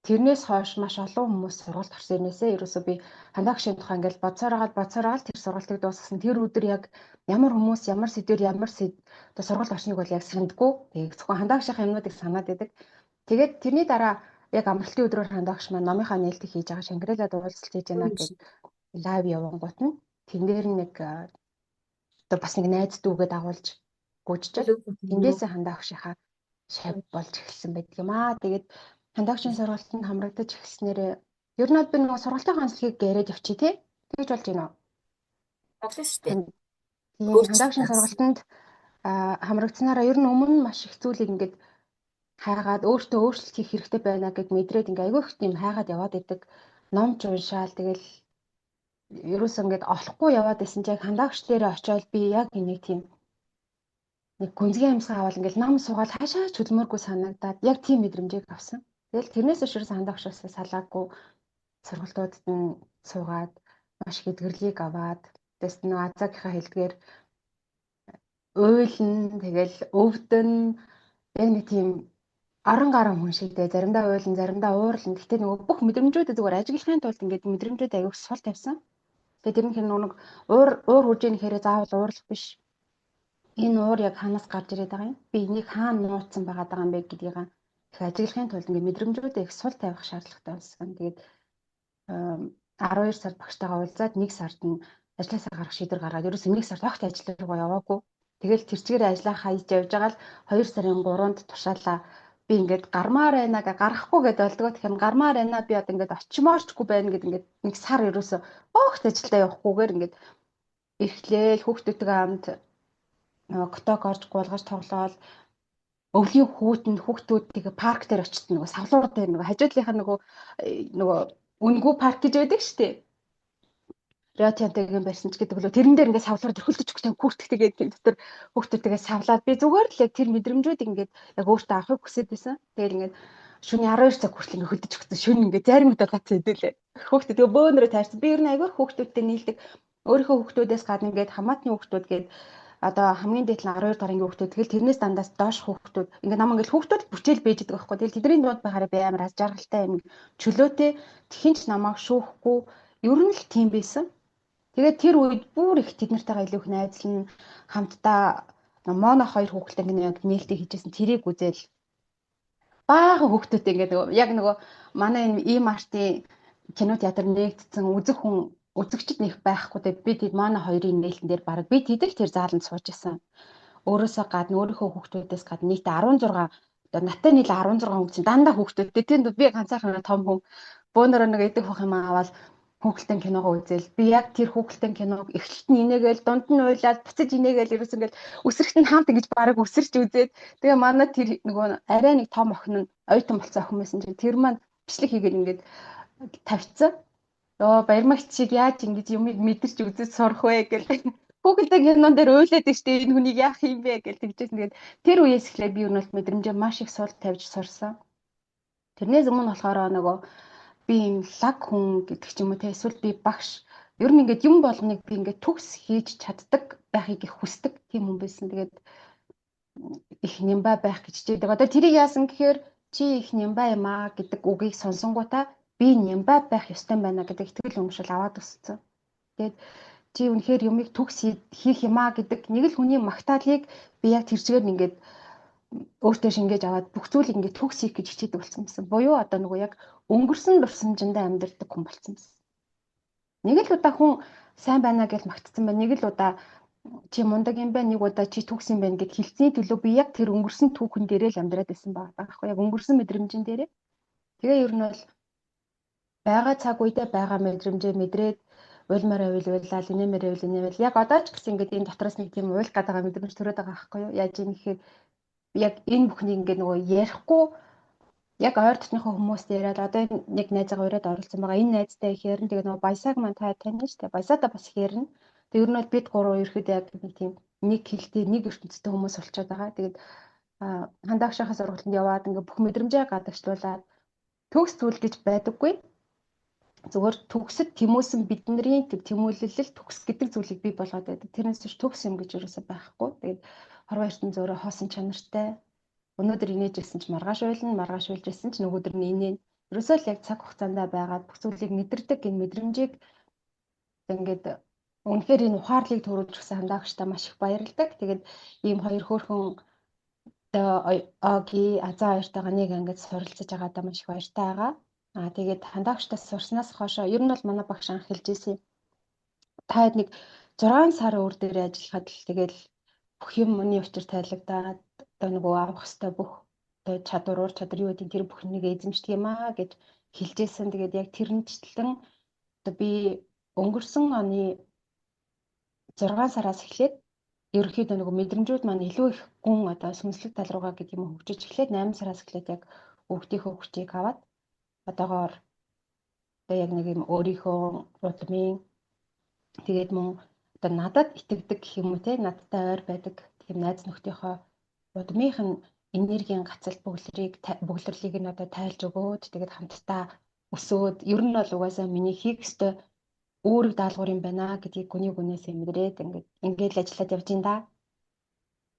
тэрнээс хойш маш олон хүмүүс сургалт орсон юмээсээ ерөөсөө би хандаа агшийн тухай ингээл бодсоор агаад бодсоор агаад тэр сургалтыг дуусгасан. Тэр өдөр яг ямар хүмүүс ямар сэдвэр ямар одоо сургалт орсныг бол яг сандгүй. Тэгээд зөвхөн хандаа агшийнхаа юмнуудыг санаад байдаг. Тэгээд тэрний дараа яг амралтын өдрөөр хандаа агш маань номынхаа нээлтийг хийж байгаа, Шангрилад уулзалт хийж байна гэж live явангууд нь тэн дээр нэг одоо бас нэг найз дүүгээ дагуулж гүйжчихэд тэндээсээ хандаа агшийнхаа шав болж эхэлсэн байдаг юм аа. Тэгээд хандаагчийн сургалтанд хамрагдаж эхэлснээр ер нь би нөгөө сургалтын онцлогийг яриад явчих тий. Тэгж болж байна уу? Болно шүү дээ. Тийм, хандаагчийн сургалтанд хамрагдсанараа ер нь өмнө маш их зүйлийг ингээд хайгаад өөртөө өөрчлөлт хийх хэрэгтэй байна гэд мэдрээд ингээ айгүй их юм хайгаад яваад идэг. Ном ч уншаал, тэгэл ерөөсөө ингээд олохгүй яваад исэн чинь яг хандаагч дээрээ очиод би яг энийг тийм нэг гүнзгий амьсгаа аваад ингээл нам суугаад хаашаа ч хөдөлмөргүй санагдаад яг тийм мэдрэмжийг авсан. Тэгэл тэрнээс хойш ерөөсөө хандаагчаас салаагүй сургалтуудад нь суугаад маш их эдгэрлийг аваад, тэгээс нөгөө Азаагийнхаа хэлдгээр уйлна, тэгэл өвдөн, яг нэг тийм орон гарan хүн шиг дээ, заримдаа уйлна, заримдаа уурлна. Гэхдээ нөгөө бүх мэдрэмжүүдээ зүгээр ажиглахын тулд ингээд мэдрэмжүүд аягүй сул тавьсан. Тэгээ тэр нь хэр нэг уур уур хурж ийн гэхээр заавал уурлах биш. Энэ уур яг хаанаас гарч ирээд байгаа юм? Би энийг хаана нууцсан байгаа даа юм бэ гэдгийг их ажиглахын тулд ингээд мэдрэмжүүдээ их сул тавих шаардлагатай болсон. Тэгээд 12 сард багштайгаа уулзаад 1 сард нь ажлаасаа гарах шийдвэр гаргаад ерөөсөө 1 сард огт ажил руугаа яваагүй. Тэгэл тэр чигээр ажлаа хайж явж байгаа л 2 сарын 3-нд тушаалаа би ингээд гармаар байна гэ гарахгүй гэдээ болдгоо. Тэгэхээр гармаар байна, би одоо ингээд очимоорчгүй байна гэд ингээд нэг сар ерөөсөө огт ажилдаа явахгүйгээр ингээд эрхлээл хүүхдүүдтэйгээ хамт коток орж гуулгаж тоглоол, өвлийн хүүтэнд хүүхдүүдтэйгээ парк дээр очт нөгөө савлуур дээр нөгөө хажуудлынхаа нөгөө үнгүй парк гэж байдаг шүү дээ. Риотянтагийн барьсан ч гэдэг лөө тэрэн дээр ингээд савлуур төрхөлдөж өгсөн хүүхдтэйгээ тийм дотор хүүхдүүдтэйгээ савлаад би зүгээр л яг тэр мэдрэмжүүдийг ингээд яг өөртөө авахыг хүсэж байсан. Тэгэл ингээд шөнийн 12 цаг хүртэл ингээд хөлдөж өгсөн. Шөнө ингээд зарим удаа гац хэдүүлээ. Хүүхдүүд тэгээ бөөнөрөө тайрсан. Би ер нь айгүй хүүхдүүдтэй нийлдэг. Өөрийнхөө хүүхдүүдээс гадна ингээд хамаатны хүүхдүүд гээд одоо хамгийн дээд нь 12 дахь ангийн хүүхдүүд, тэгэл тэрнээс дандаас доош хүүхдүүд ингээд нам ингээд хүүхдүүд бүчээл бийж идэг байхгүй. Тэгэл тэдний дунд байхаараа би амар аз жаргалтай юм чөлөөтэй, тэхэн ч намайг шүүхгүй, ер нь л тийм байсан. Тэгээд тэр үед бүр их тэд нартайгаа илүү их найзлан хамтдаа моно хоёр хүүхдтэй ингээд яг нээлттэй хийжсэн тэрийг үзэл баахан хүүхдүүдтэй ингээд нөгөө яг нөгөө манай энэ E-Mart-ийн кино театр нээгдсэн үзэх хүн үзэгчд нэх байхгүй. Тэгээ би тэд манай хоёрын нээлтэн дээр бараг би тэдэл тэр зааланд сууж исэн. Өөрөөсөө гадна, өөрийнхөө хүүхдүүдээс гадна нийтдээ 16 одоо наттай нийл 16 хүн чинь дандаа хүүхдүүдтэй. Тэнд би ганцаархан том хүн. Бөөнөрөө нэг идэх хөх юм аваад хүүхэлдэйн киногоо үзэл. Би яг тэр хүүхэлдэйн киног эхлэлт нь инээгээл, дунд нь уйлаад, буцаж инээгээл, ерөөс ингээл өсрөхт нь хамт ингэж бараг өсөрч үзээд, тэгээ манай тэр нөгөө арай нэг том охин нь оюутан болсон охин байсан чинь тэр маань бичлэг хийгээд ингээд тавьчихсан. Йоо, баярмагч шиг яаж ингэж юмыг мэдэрч үзэж сурах вэ гэл. Хүүхэлдэйн кинон дээр уйлаад штэ, энэ хүнийг яах юм бэ гэл тэгжсэн. Тэгээд тэр үеэс эхлээд би ер нь бол мэдрэмжээ маш их сул тавьж сурсан. Тэрнээс өмнө болохоор нөгөө би юм лаг хүн гэдэг ч юм уу те, эсвэл би багш, ер нь ингээд юм болгоныг би ингээд төгс хийж чаддаг байхыг их хүсдэг тийм хүн байсан. Тэгээд их нямбай байх гэж хичээдэг. Одоо тэрийг яасан гэхээр чи их нямбай юм аа гэдэг үгийг сонсонгуудаа би нямбай байх ёстой байна гэдэг итгэл үнэмшил аваад өссөн. Тэгээд чи үнэхээр юмыг төгс хийх юм аа гэдэг нэг л хүний магтаалыг би яг тэр чигээр ингээд өөртөө шингээж аваад бүх зүйлийг ингээд төгс хийх гэж хичээдэг болсон юмсан. Буюу одоо нөгөө яг өнгөрсөн дурсамжиндаа амьдардаг хүн болсон юмсан. Нэг л удаа хүн сайн байна гэж магтсан байна. Нэг л удаа чи мундаг юм байна, нэг удаа чи төгс юм байна гэд хэлсний төлөө би яг тэр өнгөрсөн түүхэн дээрээ л амьдраад байсан байгаа байхгүй яг өнгөрсөн мэдрэмжин дээрээ. Тэгээ ер нь бол байгаа цаг үедээ байгаа мэдрэмжээ мэдрээд уйлмаар байвал уйлал, инээмээр байвал инээмэл. Яг одоо ч гэсэн ингээд энэ дотроос нэг тийм уйлах гээд байгаа мэдрэмж төрөөд байгаа байхгүй юу? Яаж юм гэхээр яг энэ бүхнийг ингээд нөгөө ярихгүй яг ойр дотныхоо хүмүүст яриад, одоо нэг найзаагаа ураад оролцсон байгаа. Энэ найзтай их ярина. Тэгээ нөгөө баясааг маань та таних шүү дээ. Баясаатаа бас их ярина. Тэг ер нь бол бид гурав ерөөхдөө яг нэг тийм нэг хэлтэй нэг ертөнцтэй хүмүүс болчиход байгаа. Тэгээд хандаагшийнхаа сургалтанд яваад ингээ бүх мэдрэмжээ гадагшлуулад төгс зүйл гэж байдаггүй. Зүгээр төгсөд тэмүүлсэн бидний тэр тэмүүлэл төгс гэдэг зүйлийг бий болгоод байдаг. Тэрнээс биш төгс юм гэж ерөөсөй байхгүй. Тэгээд хорвоо ертөнц өөрөө хоосон чанартай. Өнөөдөр инээж ирсэн ч маргааш уйлна, маргааш уйлж ирсэн ч нөгөөдөр нь инээн. Ерөөсөө л яг цаг хугацаанд байгаад бүх зүйлийг мэдэрдэг энэ мэдрэмжийг ингээд үнэхээр энэ ухаарлыг төрүүлж өгсөн хандаагчтай маш их баярладаг. Тэгээд ийм хоёр хөөрхөн одоо Оги Азаа хоёртойгоо нэг ангид суралцаж байгаадаа маш их баяртай байгаа. Аа тэгээд хандаагчтай сурснаас хойшоо ер нь бол манай багш анх хэлж ирсэн. Та хэд нэг 6 сар өөр дээр ажиллахад л тэгэл бүх юм миний учир тайлагдаад одоо нөгөө авах хэвээр бүх одоо чадвар, ур чадвар юу гэдэг тэр бүх нэг эзэмшдэг юм аа гэж хэлжсэн. Тэгээд яг тэрнчлэн одоо би өнгөрсөн оны 6 сараас эхлээд ерөнхийдөө нөгөө мэдрэмжүүд маань илүү их гүн одоо сүнслэг тал руугаа гэдэг юм хөгжиж эхлээд 8 сараас эхлээд яг өвгдийнхөө хүчийг аваад одоогоор одоо яг нэг юм өөрийнхөө удмын тэгээд мөн одоо надад итгэдэг гэх юм уу те надтай ойр байдаг тийм найз нөхдийнхөө удмынх нь энергийн гацалт бөглөрлийг нь одоо тайлж өгөөд тэгээд хамтдаа өсөөд ер нь бол угаасаа миний хийх ёстой үүрэг даалгавар юм байна гэдгийг гүний гүнээсээ мэдрээд ингээд л ажиллаад явж байна да.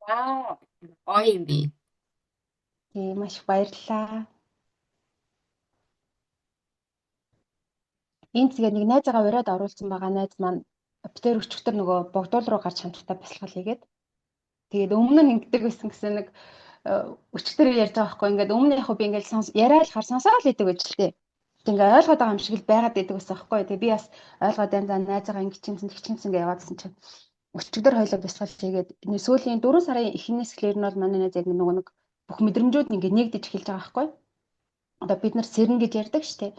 Вау, гоё юм би. Тийм маш их баярлалаа. Энд тэгээд нэг найзаагаа ураад оруулсан байгаа найз маань битэр өчигдөр нөгөө богдуул руу гарч хамтдаа бясалгал хийгээд тэгээд өмнө нь ингэдэг байсан гэсэн нэг өчигдөр ярьж байгаа байхгүй ингээд өмнө яг би ингээд яриа л хар сонсоол идэг гэж л тээ. Тэг ингээ ойлгоод байгаа юм шиг л байгаад идэг байсан байхгүй. Тэгээ би бас ойлгоод байна за найзаагаа ингэ чимсэн тэг чимсэн гэж яваадсэн чинь өчигдөр хоёлоо бясалгал хийгээд сүүлийн 4 сарын эхнээс эхлээр нь бол манай найз яг нөгөө нэг бүх мэдрэмжүүд нь ингээ нэгдэж эхэлж байгаа байхгүй. Одоо бид нар сэрнэ гэж ярьдаг шүү дээ.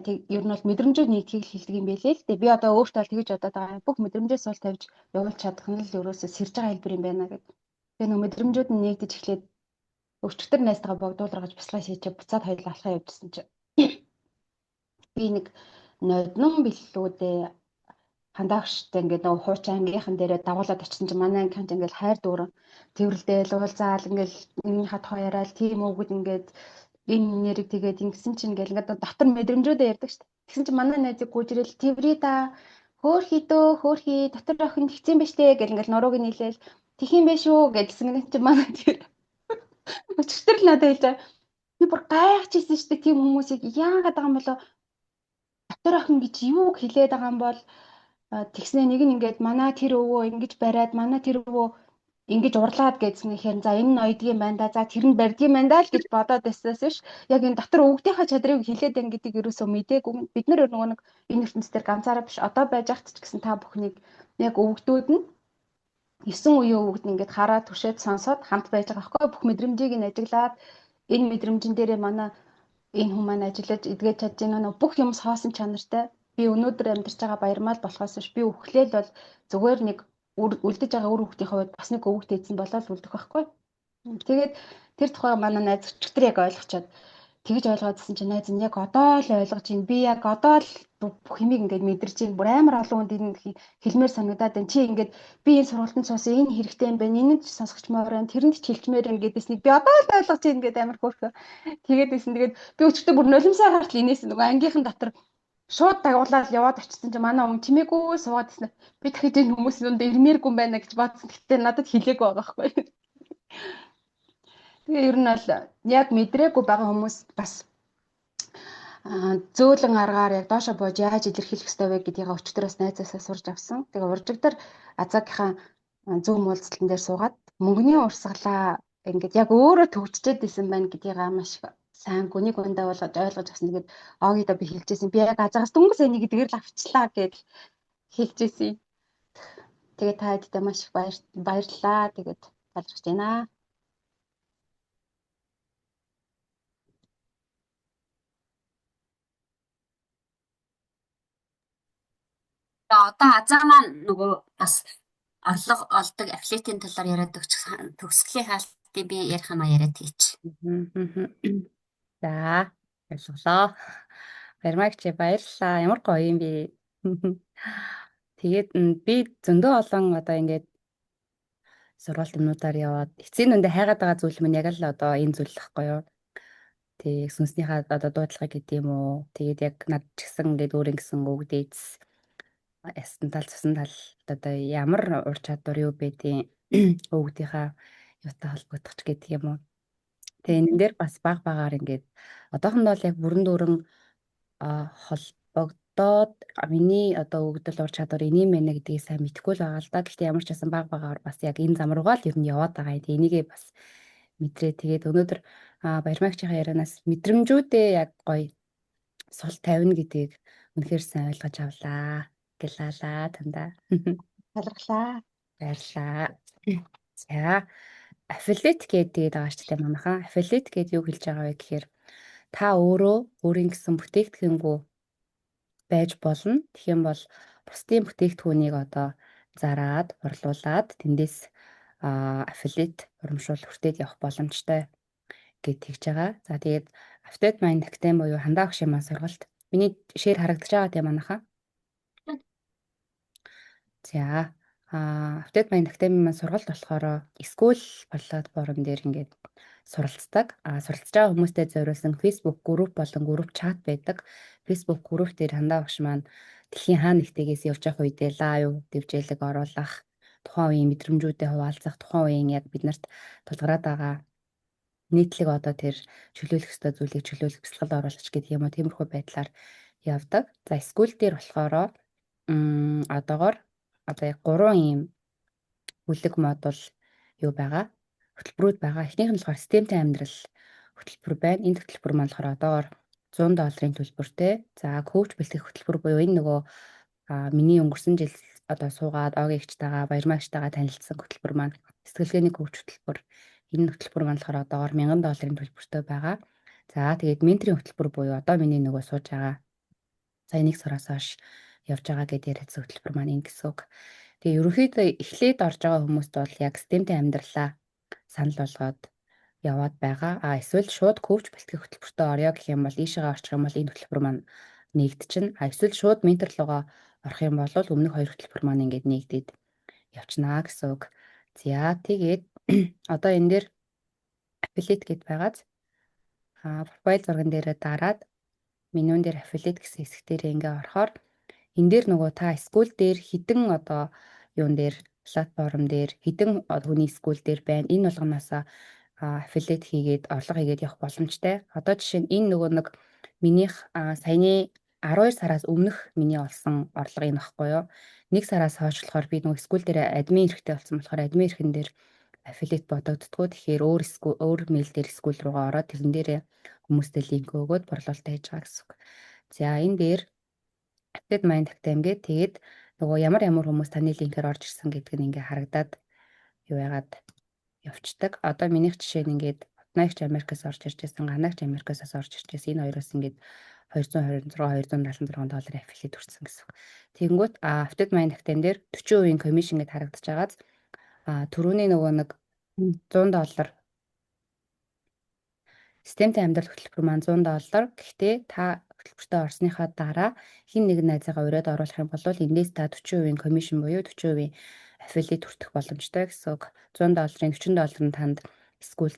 Тэг ер нь бол мэдрэмжүүд нэгдэхийг л хэлдэг юм байлээ л дээ. Би одоо өөртөө л тэгж бодоод байгаа. Бүх мэдрэмжээ сул тавьж явуулж чадах нь л ерөөсөө сэрж байгаа хэлбэр юм байна гэд. Тэгээ нөгөө мэдрэмжүүд нь нэгдэж эхлээд өчигдөр найзтайгаа богдуулрагаж бясалгал хийчихээ буцаад хоёулаа алхаа явжсэн чинь би нэг ноднон бэллүүдээ хандаагчтай ингээд нөгөө хуучин ангийнхан дээрээ дагуулад очсон чинь манай ангийнхан ч ингээд хайр дүүрэн тэрвэрлдээл уулзаал ингээд нэгнийхээ тухай яриад тийм үгүүд ингээд энэ нэрийг тэгээд ингэсэн чинь ингээл ингээд дотор мэдрэмжүүдээ ярьдаг шүү дээ. Тэгсэн чинь манай найзыг гүйж ирэл тэрврий та хөөхий дөө хөөхий дотор охин тэгсэн байж тээ гэл ингээл нурууг нь нийлээл тэх юм бэ шүү гэдсэн чинь манай тэр өчтөр л надад хэлж байгаа. Би бүр гайхаж ирсэн шүү дээ тийм хүмүүсийг яагаад байгаа юм болоо дотор охин гэж юуг хэлээд байгаа юм бол тэгснэ нэг нь ингээд манай тэр өвөө ингэж бариад манай тэр өвөө ингэж урлаад гэсэн ихээр за энэ нь оёдгийн байна да за тэр нь барьдгийн байна да л гэж бодоод байснаас биш яг энэ дотор өвгдийнхаа чадрыг хэлээд байна гэдгийг ерөөсөө мдээгүй. Бид нар нөгөө нэг энэ ертөнцийн ганцаараа биш одоо байж байхад ч гэсэн та бүхнийг яг өвгдүүд нь 9 үеийн өвгд нь ингээд хараад түшээд сонсоод хамт байж байгаа байхгүй бүх мэдрэмжийг нь ажиглаад энэ мэдрэмжэн дээрээ манай энэ хүн маань ажиллаж эдгэж чадж байна бүх юм соосон чанартай би өнөөдөр амьдарч байгаа баярмал болохоос биш би үхлээл бол зүгээр нэг үлдэж байгаа үр хүүхдийн хувьд бас нэг өвөгт эзэн болоод үлдэх байхгүй. Тэгээд тэр тухай манай найз өчтөр яг ойлгочоод тэгж ойлгоодсэн чинь найз нь яг одоо л ойлгож байна. Би яг одоо л бүх юмыг ингээд мэдэрч байна. Бүр амар олон хүнд энэ хэлмээр санагдаад байна. Чи ингээд би энэ сургалтанд суусан энэ хэрэгтэй юм байна. Энэнд ч сонсгочмоор байна. Тэрэнд ч хэлчмээр байна гэдээснийг би одоо л ойлгож байна гэдэг амар хөөрхөн. Тэгээд байсан. Тэгээд би өчтөр бүр нулимсаа гартал инээс нөгөө ангийнхан дотор шууд дагуулаад яваад очсон чинь манай хүн чимээгүй суугаад ирсэн. Би дахиж энэ хүмүүсийн дунд ирмээргүй юм байна гэж бодсон. Гэхдээ надад хэлээгүй байгаа байхгүй. Тэгээ ер нь бол яг мэдрээгүй байгаа хүмүүс бас зөөлөн аргаар яг доошо бууж яаж илэрхийлэх ёстой вэ гэдгийг өчтөрөөс найзаасаа сурч авсан. Тэгээ уржигдар Азаагийнхаа зүүн муулзалтан дээр суугаад мөнгөний урсгалаа ингээд яг өөрөө төгжчээд исэн байна гэдгийг маш сайн гүнийг ундаа болгож ойлгож авсан. Тэгээд Огидо би хэлжсэн. Би яг Азаагаас дөнгөж сайн гэдгээр л авчлаа гэж хэлжсэн. Тэгээд та хэдтэй маш их баярлалаа. Тэгээд талархаж байна. Одоо Азаа маань нөгөө бас орлого олдог аффилиатын талаар яриад өгч төгсгөлийн хаалтыг би ярих юм а яриад хийч. За ойлголоо. Баярмагч баярлалаа. Ямар гоё юм бэ. Тэгээд би зөндөө олон одоо ингээд сургалт юмнуудаар яваад эцсийн нүндээ хайгаад байгаа зүйл минь яг л одоо энэ зүйл л байхгүй юу? Тэг сүнснийхаа одоо дуудлагыг гэдэг юм уу? Тэгээд яг над ч гэсэн ингээд өөр ингэсэн үг дээдс ясан тал цусан тал одоо ямар ур чадвар юу байдیں۔ Өвгдийнхаа юутай холбогдох ч гэдэг юм уу. Тэгээ энэ дээр бас баг багаар ингээд одоохондоо л яг бүрэн дүүрэн холбогдоод миний одоо өгөгдөл ур чадвар энийг мэнэ гэдгийг сайн мэдэхгүй л байгаа л да. Гэхдээ ямар ч байсан баг багаар бас яг энэ зам руугаа л ер нь яваад байгаа юм. Тэгээ энийгээ бас мэдрээ. Тэгээд өнөөдөр Баярмагчийн ярианаас мэдрэмжүүдээ яг гоё сул тавина гэдгийг үнэхээр сайн ойлгож авлаа. Гэлалаа танда. Талархлаа. Баярлалаа. За, affiliate гэдэг байгаа шүү дээ манайхан. Affiliate гэдэг юу хэлж байгаа вэ гэхээр та өөрөө өөрийн гэсэн бүтээгдэхүүнгүй байж болно. Тэгэх юм бол бусдын бүтээгдэхүүнийг одоо зараад, борлуулад тэндээс affiliate урамшуул хүртээд явах боломжтой гэд тэгж байгаа. За, тэгээд Affiliate Mind Academy буюу хандаа огшийн маань сургалт. Миний share харагдаж байгаа тийм манайхаа. За, Affiliate Mind Academy маань сургалт болохоор Skool платформ дээр ингээд суралцдаг. Суралцж байгаа хүмүүстэй зориулсан Facebook group болон group chat байдаг. Facebook group дээр хандаа багш маань дэлхийн хаа нэгтэйгээс явж явах үедээ live дэвжээлэг оруулах, тухайн үеийн мэдрэмжүүдээ хуваалцах, тухайн үеийн яг биднэрт тулгараад байгаа нийтлэг одоо тэр чөлөөлөх ёстой зүйлийг чөлөөлөх, бясалгал оруулах гэдэг юм уу, тиймэрхүү байдлаар явдаг. За, Skool дээр болохоор одоогор одоо яг гурван ийм бүлэг модуль юу байгаа, хөтөлбөрүүд байгаа. Эхнийх нь болохоор системтэй амьдрал хөтөлбөр байна. Энэ хөтөлбөр маань болохоор одоогор 100 долларын төлбөртэй. За, коуч бэлтгэх хөтөлбөр буюу энэ нөгөө миний өнгөрсөн жил одоо суугаад Огигчтайгаа, Баярмагчтайгаа танилцсан хөтөлбөр маань сэтгэлгээний коуч хөтөлбөр. Энэ хөтөлбөр маань болохоор одоогор 1000 долларын төлбөртэй байгаа. За, тэгээд менторын хөтөлбөр буюу одоо миний нөгөө сууж байгаа сая нэг сараас хойш явж байгаа гэдээ яриадсан хөтөлбөр маань энэ гэсэн үг. Тэгээ ерөнхийдөө эхлээд орж байгаа хүмүүст бол яг системтэй амьдралаа санал болгоод яваад байгаа. А эсвэл шууд коуч бэлтгэх хөтөлбөртөө орё гэх юм бол, ийшээгээ орчих юм бол энэ хөтөлбөр маань нэгдчихнэ. А эсвэл шууд ментор руугаа орох юм бол өмнөх хоёр хөтөлбөр маань ингээд нэгдээд явчихнаа гэсэн үг. За, тэгээд одоо энэ дээр affiliate гэд байгааз профайл зурган дээрээ дараад менюн дээр affiliate гэсэн хэсэг дээр ингээ орохоор энэ дээр нөгөө та Skool дээр хэдэн одоо юун дээр, платформ дээр хэдэн хүний Skool дээр байна. Энэ болгоноос affiliate хийгээд, орлого хийгээд явах боломжтой. Одоо жишээ нь энэ нөгөө нэг минийх саяны 12 сараас өмнөх миний олсон орлого энэ багхгүй юу. Нэг сараас хойш болохоор би нөгөө Skool дээр админ эрхтэй болсон болохоор админ эрхэн дээр affiliate бодогддгоо. Тэгэхээр өөр Skool, өөр мэйл дээр Skool руугаа ороод тэрэн дээрээ хүмүүстэй линк өгөөд борлуулалт хийж байгаа гэсэн үг. За, энэ дээр Affiliate Mind Academy гээд тэгээд нөгөө ямар ямар хүмүүс таны линкээр орж ирсэн гэдг нь ингээ харагдаад юу яагаад явцдаг. Одоо минийх жишээ нь ингээд Однаагч Америкаас орж ирж байсан, Ганаагч Америкаас орж ирж байсан. Энэ хоёроос ингээд 226, 276 долларын affiliate хүрсэн гэсэн үг. Тэгэнгүүт Affiliate Mind Academy дээр 40% commission гэд харагдаж байгааз түрүүний нөгөө нэг 100 доллар системтэй амьдрал хөтөлбөр маань 100 доллар. Гэхдээ та хөтөлбөртөө орсныхаа дараа хэн нэгэн найзаагаа ураад оруулах юм бол эндээс та 40% commission буюу 40% affiliate хүртэх боломжтой гэсэн үг. 100 долларын 40 доллар нь танд Skool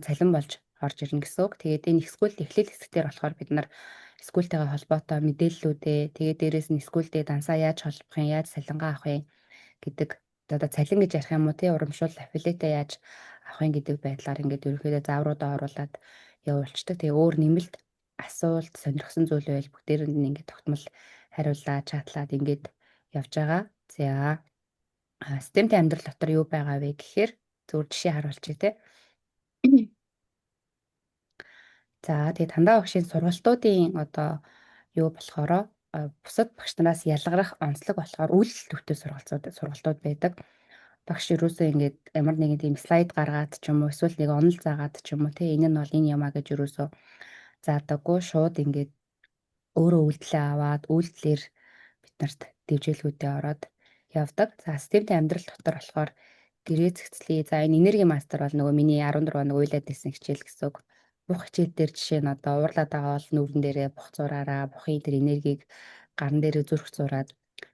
цалин болж орж ирнэ гэсэн үг. Тэгээд энэ Skool эхлэл хэсгээр болохоор бид нар Skool тэйгээ холбоотой мэдээллүүдээ, тэгээд дээрэс нь Skool дээ дансаа яаж холбох юм, яаж цалингаа авах юм гэдэг, одоо цалин гэж ярих юм уу тий, урамшуул affiliate яаж авах юм гэдэг байдлаар ингээд ерөнхийдөө заавруудаа оруулаад явуулцдаг. Тэгээ өөр нэмэлт асуулт, сонирхсан зүйл байвал бүгдээрэнд нь ингээд тогтмол хариулаад, чатлаад ингээд явж байгаа. За, системтэй амьдрал дотор юу байгаа вэ гэхээр зүгээр жишээ харуулчих тий. За, тэгээд хандаа багшийн сургалтуудын одоо юу болохоро бусад багш нараас ялгарах онцлог болохоор үйлдэл төвтэй сургалтууд байдаг. Багш ерөөсөө ингээд ямар нэгэн тийм слайд гаргаад ч юм уу, эсвэл нэг онол заагаад ч юм уу тий, энэ нь бол энэ юмаа гэж ерөөсөө заадаггүй, шууд ингээд өөрөө үйлдэлээ аваад үйлдэлээр биднэрт дэвжээлгүүдээ ороод явдаг. За, системтэй амьдрал дотор болохоор гэрээ зэгцлээ. За, энэ энерги мастер бол нөгөө миний 14 хоног уйлаад байсан хичээл гэсэн үг. Бух хичээл дээр жишээ нь одоо уурлаад байгаа бол нүүрэн дээрээ бух зураараа, бухын тэр энергийг гаран дээрээ зүрх зураад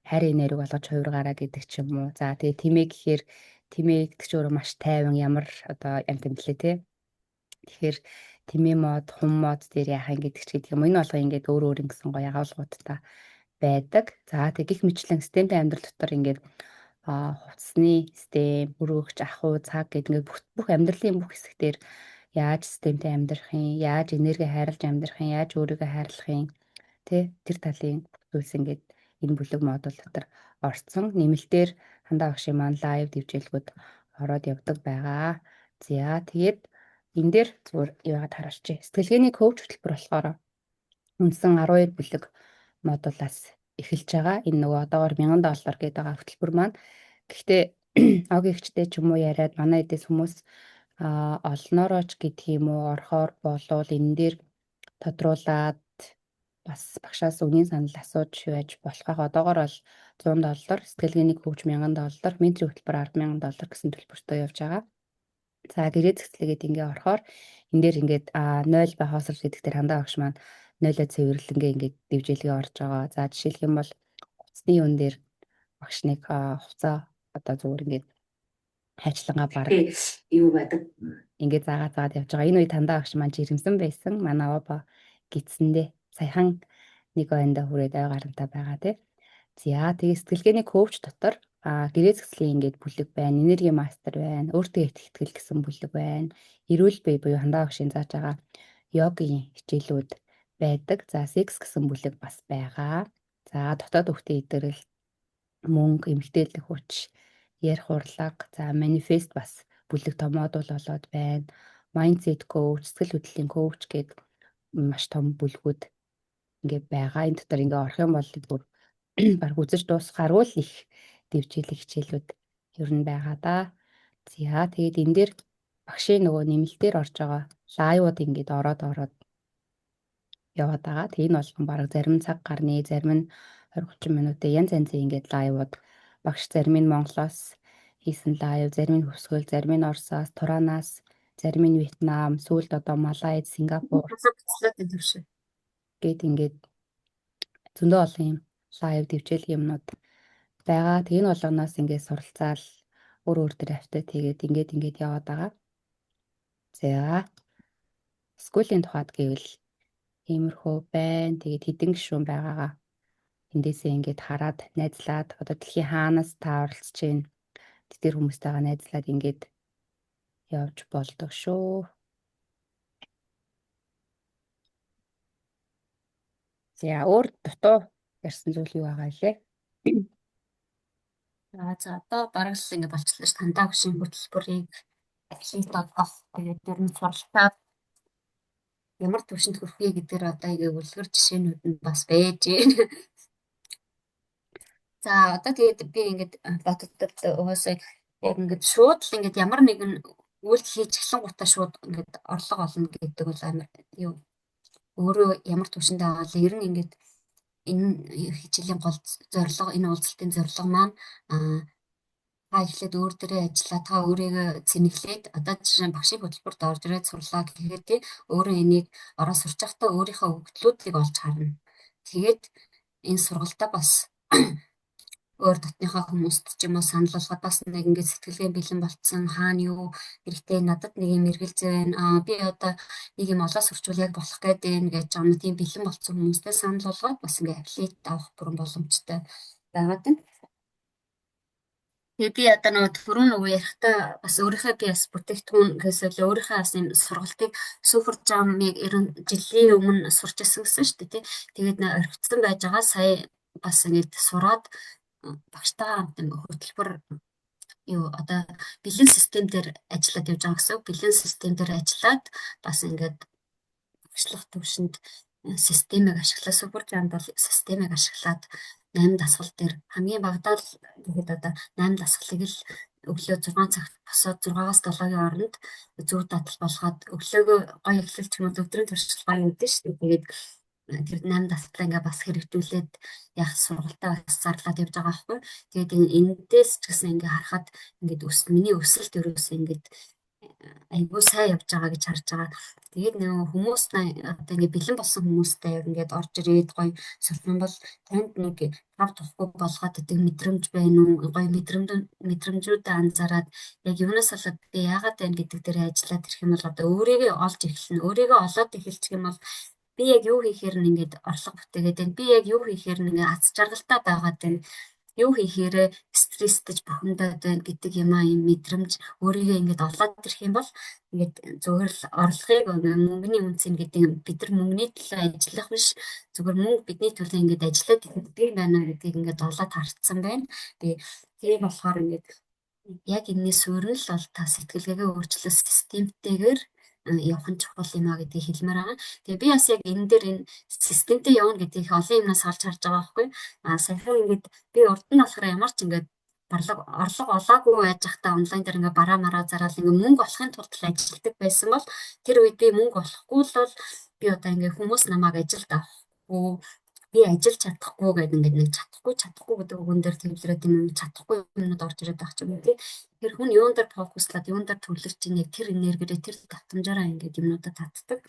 Хайр энерги болгож хувиргаараа гэдэг ч юм уу. За тэгээ тэмээ гэхээр тэмээ гэдэг чинь өөрөө маш тайван ямар одоо амт юм лээ те. Тэгэхээр тэмээ мод, хум мод дээр яах юм гэдэг ч гэдэг юм. Энэ болго ингээд өөр өөр ингэсэн гоё агуулгуудтай байдаг. За тэг гих мэтлэн системтэй амьдрал дотор ингээд хувцсны систем, өрөөгч, ахуй, цаг гэдэг ингээд бүх амьдралын бүх хэсэгтэр яаж системтэй амьдрах юм, яаж энерги хайрлаж амьдрах юм, яаж өөрийгөө хайрлах юм, тэ тэр талын зүйлс ингээд энэ бүлэг модуль дотор орцсон. Нэмэлтээр хандаа багшийн маань live дэвжээлгүүд ороод явдаг байгаа. За тэгээд энэ дээр зүгээр юугаад харуулчих. Сэтгэлгээний коуч хөтөлбөр болохоор үндсэн 12 бүлэг модулаас эхэлж байгаа. Энэ нөгөө одоогоор 1000 доллар гэдэг байгаа хөтөлбөр маань. Гэхдээ огигчтэй ч юм уу яриад манай эдээс хүмүүс олноороо ч гэдэг юм уу орохоор болвол энэ дээр тодруулаад бас багшаас үнийн санал асууж байж болох байх. Одоогоор бол 100 доллар, сэтгэлгээний коуч 1000 доллар, менторийн хөтөлбөр 10,000 доллар гэсэн төлбөртөө явж байгаа. За гэрээ зэгцлэгээд ингээ орохоор энэ дээр ингээд 0 ба хоосрол гэдэг дээр хандаа багш маань 0-о цэвэрлэнгээ ингээд дэвжээлгээ орж байгаа. За жишээлх юм бол хувцсны юун дээр багш нэг хувцаа одоо зүгээр ингээд хайчлангаа баг юу байдаг. Ингээд заагаа заагаад явж байгаа. Энэ үед хандаа багш маань жирэмсэн байсан. Манай оба гидсэндээ саяхан нэг оянда хүрээд ой гарантай байгаа тий. За тэгээ сэтгэлгээний коуч дотор гэрээ зэгцлийн ингээд бүлэг байна, энерги мастер байна, өөртөө итгэх итгэл гэсэн бүлэг байна, эрүүл бие буюу хандаа багшийн зааж байгаа йогийн хичээлүүд байдаг. За секс гэсэн бүлэг бас байгаа. За дотоод хүүхдийн идэрэл, мөнгө, эмгтээлэх хүч, ярих урлаг, за манифест бас бүлэг том модуль болоод байна. Mindset coach, сэтгэл хөдлөлийн коуч гээд маш том бүлгүүд ингээ байгаа. Энэ дотор ингээ орох юм бол бүр баг үзэж дуусгааргүй л их дэвжээлэг хичээлүүд ер нь байгаа да. За тэгээд энэ дээр багшийн нөгөө нэмэлтээр орж байгаа live ууд ингээд ороод ороод яваад байгаа. Тэг энэ болгон бараг зарим цаг гарны, зарим нь 20 30 минутын янз янзын ингээд live ууд багш зарим нь Монголоос хийсэн live, зарим нь Хөвсгөл, зарим нь Оросоос, Туранаас, зарим нь Вьетнам, сүүлд одоо Малайз, Сингапур гээд ингээд зөндөө олон юм live дэвжээлгийн юмнууд байгаа. Тэг энэ болгоноос ингээд суралцаал өөр өөр төр автаа тэгээд ингээд ингээд яваад байгаа. За School ийн тухайд гэвэл иймэрхүү байна. Тэгээд хэдэн гишүүн байгаагаа эндээсээ ингээд хараад найзлаад одоо дэлхийн хаанаас та оролцож байна. Тэр хүмүүстэйгээ найзлаад ингээд явж болдог шүү. За өөр дутуу ярьсан зүйл юу байгаа лээ? За одоо бараг л ингэ болчихлоо шүү. Хандаа багшийн хөтөлбөрийг affiliate олгох, тэгээд ер нь суралтаа ямар түвшинд хүрэх вэ гэдгээр одоо ингэ үлгэр жишээнүүд нь бас байж байна. За одоо тэгээд би ингээд боддод угаасаа яг ингээд шууд л ингээд ямар нэгэн үйлдэл хийж эхлэн гутаа шууд ингээд орлого олно гэдэг бол амар юу өөрөө ямар түвшинд байгаа л ер нь ингээд энэ хичээлийн гол зорилго, энэ уулзалтын зорилго маань та эхлээд өөр дээрээ ажиллаа, та өөрийгөө цэнэглээд одоо жишээ нь багшийн хөтөлбөрт орж ирээд сурлаа гэхэд тий өөрөө энийг ороо сурч байхдаа өөрийнхөө өгөгдлүүдийг олж харна. Тэгээд энэ сургалтаа бас өөр дотныхоо хүмүүст ч юм уу санал болгоход бас нэг ингээд сэтгэлгээ бэлэн болцсон, хаана юу хэрэгтэй, надад нэг юм эргэлзээ байна. Би одоо нэг юм олоо сурчвал яг болох гээд байна гэж юм тийм бэлэн болцсон хүмүүстэй санал болгоод бас ингээд affiliate авах бүрэн боломжтой байгаад байна. Тэгээ би одоо нөгөө түрүүн нөгөө ярихдаа бас өөрийнхөө би бас бүтээгдэхүүн гэхээс илүү өөрийнхөө бас юм сургалтыг Super Jam-ыг 90 жилийн өмнө сурч ирсэн гэсэн шүү дээ тий. Тэгээд нэ орхицсан байж байгаа сая бас ингээд сураад багштайгаа хамт хөтөлбөр юу одоо бэлэн систем дээр ажиллаад явж байгаа гэсэн. Бэлэн систем дээр ажиллаад бас ингээд багшлах төвшөнд системийг ашиглаад Super Jam бол системийг ашиглаад 8 дасгал дээр хамгийн багадаа л гэхэд одоо 8 дасгалыг л өглөө 6 цагт босоод 6-аас 7-гийн хооронд зөв дадал болгоод өглөөгөө гоё эхлүүлчих юм бол өдрийн туршил гоё өгдөн шүү дээ. Тэгээд тэр 8 дасгалаа ингээ бас хэрэгжүүлээд яг сургалтаа бас зарлаад явж байгаа байхгүй. Тэгээд эндээс ч гэсэн ингээ харахад ингээд өс миний өсөлт ерөөсөө ингээд Айгүй сайн явж байгаа гэж харж байгаа. Тэгээд нөгөө хүмүүс одоо ингээд бэлэн болсон хүмүүстэй яг ингээд орж ирээд гоё сурах юм бол танд нэг тав тухгүй болгоод идэг мэдрэмж байна уу? Гоё мэдрэмжүүдээ анзаараад яг юунаас болоод би яагаад байна гэдэг дээр ажиллаад ирэх юм бол одоо өөрийгөө олж эхэлнэ. Өөрийгөө олоод эхэлчих юм бол би яг юу хийхээр нь ингээд орлого бүтээгээд байна. Би яг юу хийхээр нь ингээд аз жаргалтай байгаад байна, юу хийхээрээ стресстэй, бухимдаад байна гэдэг юм аа, юм мэдрэмж өөрийгөө ингээд олоод ирэх юм бол ингээд зүгээр л орлогыг, мөнгөний үнцийг гэдэг юм, бид нар мөнгөний төлөө ажиллах биш, зүгээр мөнгө бидний төлөө ингээд ажиллаад идэг юм байна гэдгийг ингээд олоод харцсан байна. Би тийм болохоор ингээд яг энэний суурь нь л бол та сэтгэлгээгээ өөрчлөх системтэйгээр явах нь чухал юм а гэдгийг хэлмээр байгаа. Тэгээ би бас яг энэ дээр энэ системтэй явна гэдгийг олон юмнаас олж харж байгаа байхгүй. А саяхан ингээд би урд нь болохоор ямар ч ингээд барлаг орлого олоогүй байж байхдаа онлайн дээр ингээ бараа мараа зараал ингээ мөнгө олохын тулд ажилладаг байсан бол тэр үед би мөнгө олохгүй л бол би одоо ингээ хүмүүс намайг ажилд авахгүй, би ажиллаж чадахгүй гэдэг ингээд нэг чадахгүй чадахгүй гэдэг үгэн дээр төвлөрөөд юм чадахгүй юмнууд орж ирээд байх ч юм уу, тий. Тэр хүн юун дээр focus лаад, юун дээр төвлөрч чинь яг тэр энергиэрээ, тэр давтамжаараа ингээд юмнуудаа татдаг.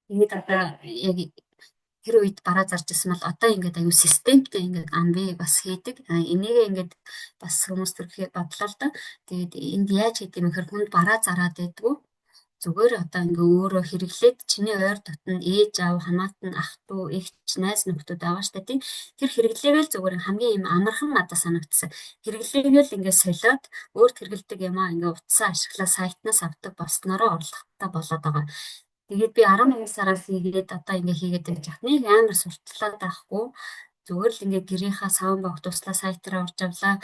Тэгээд одоо яг тэр үед бараа зарж исэн бол одоо ингээд аюу системтэй ингээд Amway бас хийдэг. Энийг ингээд бас хүмүүс төрхийг бодлоо л да. Тэгээд энд яаж хийдэг юм гэхээр хүнд бараа зараад байдгүй, зүгээр одоо ингээ өөрөө хэрэглээд чиний ойр дотно ээж аав, хамаатан, ах дүү, эгч, найз нөхдөд байгаа штэ, тий. Тэр хэрэглээгээл зүгээр хамгийн юм амархан надад санагдсан. Хэрэглээгээл ингээ солиод өөрт хэрэглэдэг юм аа ингээ утсаа ашиглаа сайтнаас авдаг болсноороо орлоготой болоод байгаа. Тэгээд би 11 сараас хийгээд одоо ингээ хийгээд байж хат нэг амар сурталчилаад байхгүй, зүгээр л ингээд гэрийнхаа саван богд туслаа сайтараа орж авлаа,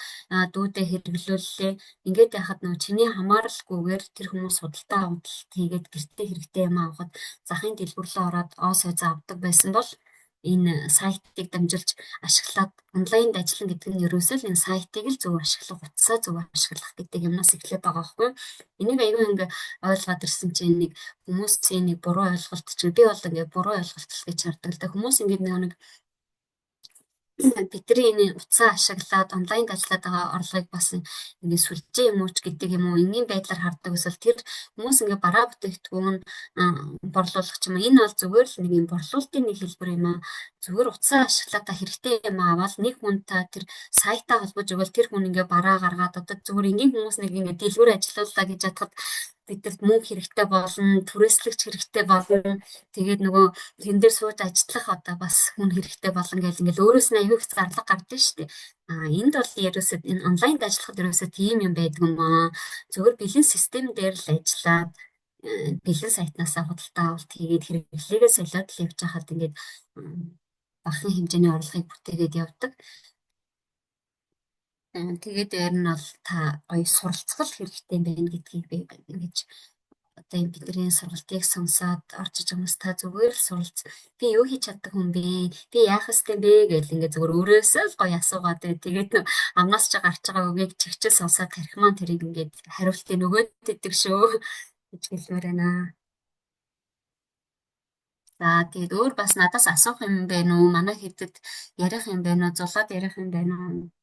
дүүдээ хэрэглүүллээ. Ингээд яхад нөгөө чиний хамааралгүйгээр тэр хүмүүс худалдаа авалт хийгээд гэртээ хэрэгтэй юм авахад захын дэлгүүрлээ ороод оос хойзоо авдаг байсан бол энэ сайтыг дамжуулж ашиглаад онлайнд ажиллана гэдэг нь ерөөсөө л энэ сайтыг л зөв ашиглах, утсаа зөв ашиглах гэдэг юмнаас эхлээд байгаа байхгүй юу? Энийг аягүй ингээ ойлгоод ирсэн чинь нэг хүмүүсийн нэг буруу ойлголт чинь би бол ингээ буруу ойлголт л гэж хардаг л да. Хүмүүс ингээ нэг бидний энэ утсаа ашиглаад онлайнд ажиллаад байгаа орлогыг бас ингээ сүлжээ юм уу ч гэдэг юм уу, энгийн байдлаар хардаг эсвэл тэр хүмүүс ингээ бараа бүтээгдэхүүн борлуулах ч юм уу, энэ бол зүгээр л нэг юм борлуулалтын нэг хэлбэр юм аа. Зүгээр утсаа ашиглаад та хэрэгтэй юм аваад нэг хүн та тэр сайтаа холбож өгвөл тэр хүн ингээ бараа гаргаад, одоо зүгээр энгийн хүмүүс нэг ингээ дэлгүүр ажиллууллаа гэж бодоход бидэрт мөнгө хэрэгтэй болно, түрээслэгч хэрэгтэй болно. Тэгээд нөгөө тэн дээр сууж ажиллах одоо бас хүн хэрэгтэй болно гэл ингээл өөрөөс нь аюу их зарлага гардаг шүү дээ. А энд бол ерөөсөө энэ онлайнд ажиллахад ерөөсөө тийм юм байдаг юм аа. Зүгээр бэлэн систем дээр л ажиллаад бэлэн сайтнаасаа худалдаа авалт хийгээд хэрэглээгээ солиод л явж байхад ингээд багахан хэмжээний орлогыг бүтээгээд явдаг. Тэгээд дээр нь бол та гоё суралцгал хэрэгтэй юм байна гэдгийг би ингэж одоо энэ бидний сургалтыг сонсоод орж иж байгаа хүмүүс та зүгээр л суралц. Би юу хийж чаддаг хүн бэ? Би яах ёстой бэ гэл ингээ зүгээр өөрөөсөө л гоё асуугаад бай. Тэгээд амнаас ч гарч байгаа үгийг чигчэл сонсоод тарих маань тэрийг ингээд хариултыг өгөөд идэг шүү гэж хэлмээр байна. За, тэгээд өөр бас надаас асуух юм байна уу? Манай хэдэд ярих юм байна уу? Зулаад ярих юм байна уу?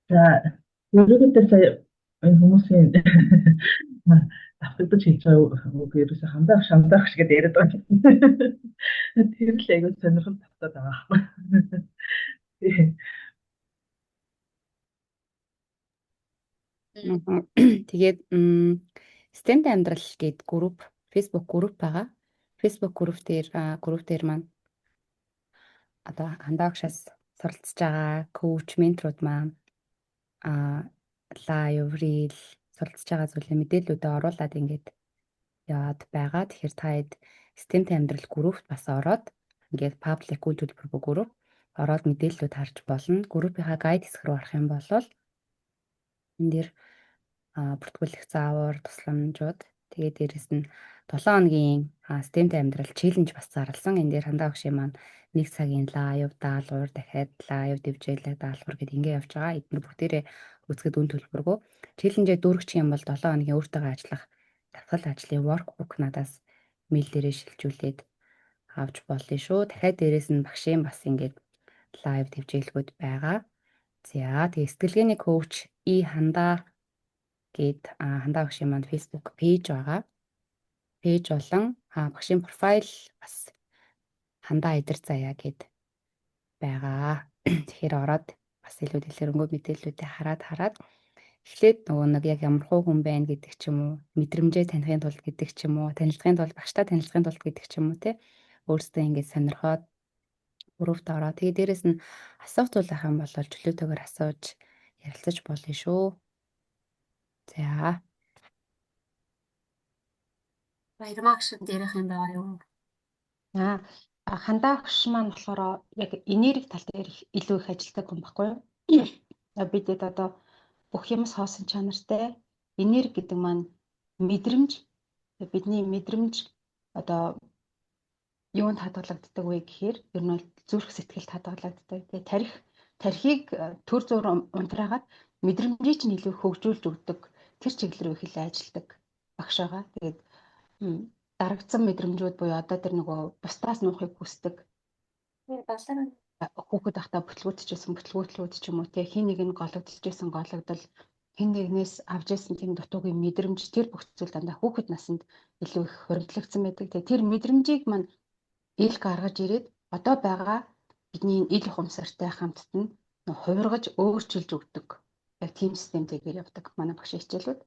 За, ерөнхийдөө сая энэ хүмүүсийн давтагдаж хэлж байгаа үг ерөөсөө хандаах шандаах шиг яриад байгаа. Тэр л айгүй сонирхол татаад байгаа. Тэгээд системтэй амьдрал гээд групп, Facebook групп байгаа. Facebook групп дээр маань одоо хандаагшаас суралцж байгаа коуч, менторууд маань live, reel суралцж байгаа зүйлээ мэдээллүүдээ оруулаад ингээд яваад байгаа. Тэгэхээр та хэд системтэй амьдрал группт бас ороод ингээд public үйл төлбөргүй групп ороод мэдээллүүд харж болно. Группийнхаа guide хэсэг рүү орох юм бол энэ дээр бүртгүүлэх заавар, тусламжууд, тэгээд дээрэс нь 7 хоногийн системтэй амьдрал challenge бас зарласан. Энэ дээр хандаа багшийн маань нэг цагийн live, даалгавар, дахиад live дэвжээлэг, даалгавар гэд ингэ явж байгаа. Эдгээр бүгдээрээ үзэхэд үн төлбөргүй. Challenge ээ дүүргэх юм бол 7 хоногийн өөртөөгөө ажиллах дасгал ажлын workbook надаас мэйл дээрээ шилжүүлээд авч болно шүү. Дахиад дээрэс нь багшийн бас ингээд live дэвжээлгүүд байгаа. За тэгээ сэтгэлгээний коуч И Хандаа гээд Хандаа багшийн маань Facebook page байгаа. Page болон багшийн профайл бас Хандаа Идэр Заяа гээд байгаа. Тэгэхээр ороод бас илүү дэлгэрэнгүй мэдээллүүдээ хараад эхлээд нөгөө нэг яг ямар хуу хүн байна гэдэг ч юм уу, мэдрэмжээ танихын тулд гэдэг ч юм уу, танилцахын тулд багштай танилцахын тулд гэдэг ч юм уу те өөрсдөө ингэж сонирхоод группт ороо. Тэгээ дээрэс нь асуух зүйл ах юм бол чөлөөтэйгээр асууж ярилцаж болно шүү. За. Баярмаа гшиг дээрх юм байгаа юу? Аа Хандаа багш маань болохоор яг энерги тал дээр илүү их ажилладаг хүн баггүй юу? Бидэд одоо бүх юмс хоосон чанартай энерги гэдэг маань мэдрэмж, бидний мэдрэмж одоо юунд хадгалагддаг вэ гэхээр ер нь бол зүрх сэтгэлд хадгалагддаг. Тэгээ тархийг төр зуур унтраагаад мэдрэмжийг чинь илүү хөгжүүлж өгдөг тэр чиглэл рүү их л ажилладаг багш байгаа. Тэгээд дарагдсан мэдрэмжүүд буюу одоо тэр нөгөө бусдаас нуухыг хүсдэг. Хүүхэд байхдаа бүтлгүүтчихсэн бүтлгүүтлүүд ч юм уу те хин нэг нь гологдчихсэн гологдол, хин нэгнээс авч ирсэн тийм дутуугийн мэдрэмж тэр бүх зүйл дандаа хүүхэд наснд илүү их хуримтлагдсан байдаг. Тэгээ тэр мэдрэмжийг маань ил гаргаж ирээд одоо байгаа бидний ил ухамсартай хамтд нь хувиргаж өөрчилж өгдөг. Яг тийм системтэйгээр явдаг манай багшийн хичээлүүд.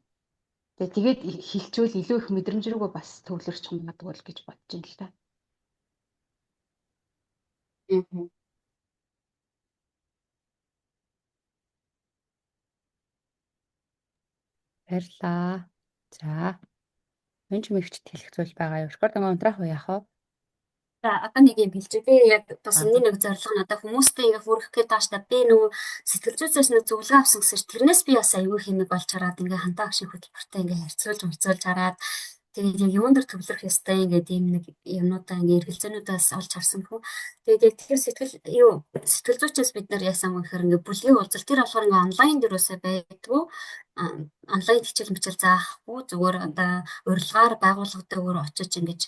Тэгээд хилчүүл илүү их мэдрэмж рүүгээ бас төвлөрч магадгүй л гэж бодож байна л та. Баярлалаа. За. Энд ч мэгчд хэлэх зүйл байгаа юу? Рекорд унтраах уу яах вэ? За одоо нэг юм хэлж би яг бас энэний нэг зорилго нь одоо хүмүүстэй ингээ хүргэх гээд байгаа ш та. Би нөгөө сэтгэл зүйчээс нэг зөвлөгөө авсан гэсэн чинь тэрнээс би бас аюу хэмэг болж хараад ингээ хантаа агшийн хөтөлбөртэй ингээ харьцуулж хараад тэгээд яг юун дээр төвлөрөх ёстой ингээд ийм нэг юмнуудаа ингээ эргэлзээнүүдээс олж харсан хүү. Тэгээд яг тэр сэтгэл юу сэтгэл зүйчээс бид нар яасан вэ гэхээр ингээ бүлгийн уулзалт тэр болохоор ингээ онлайн дээр үсэ байдгүй. Онлайн хичээл мичээл заахгүй зүгээр одоо урилгаар байгууллагатайгаар очиж ингэж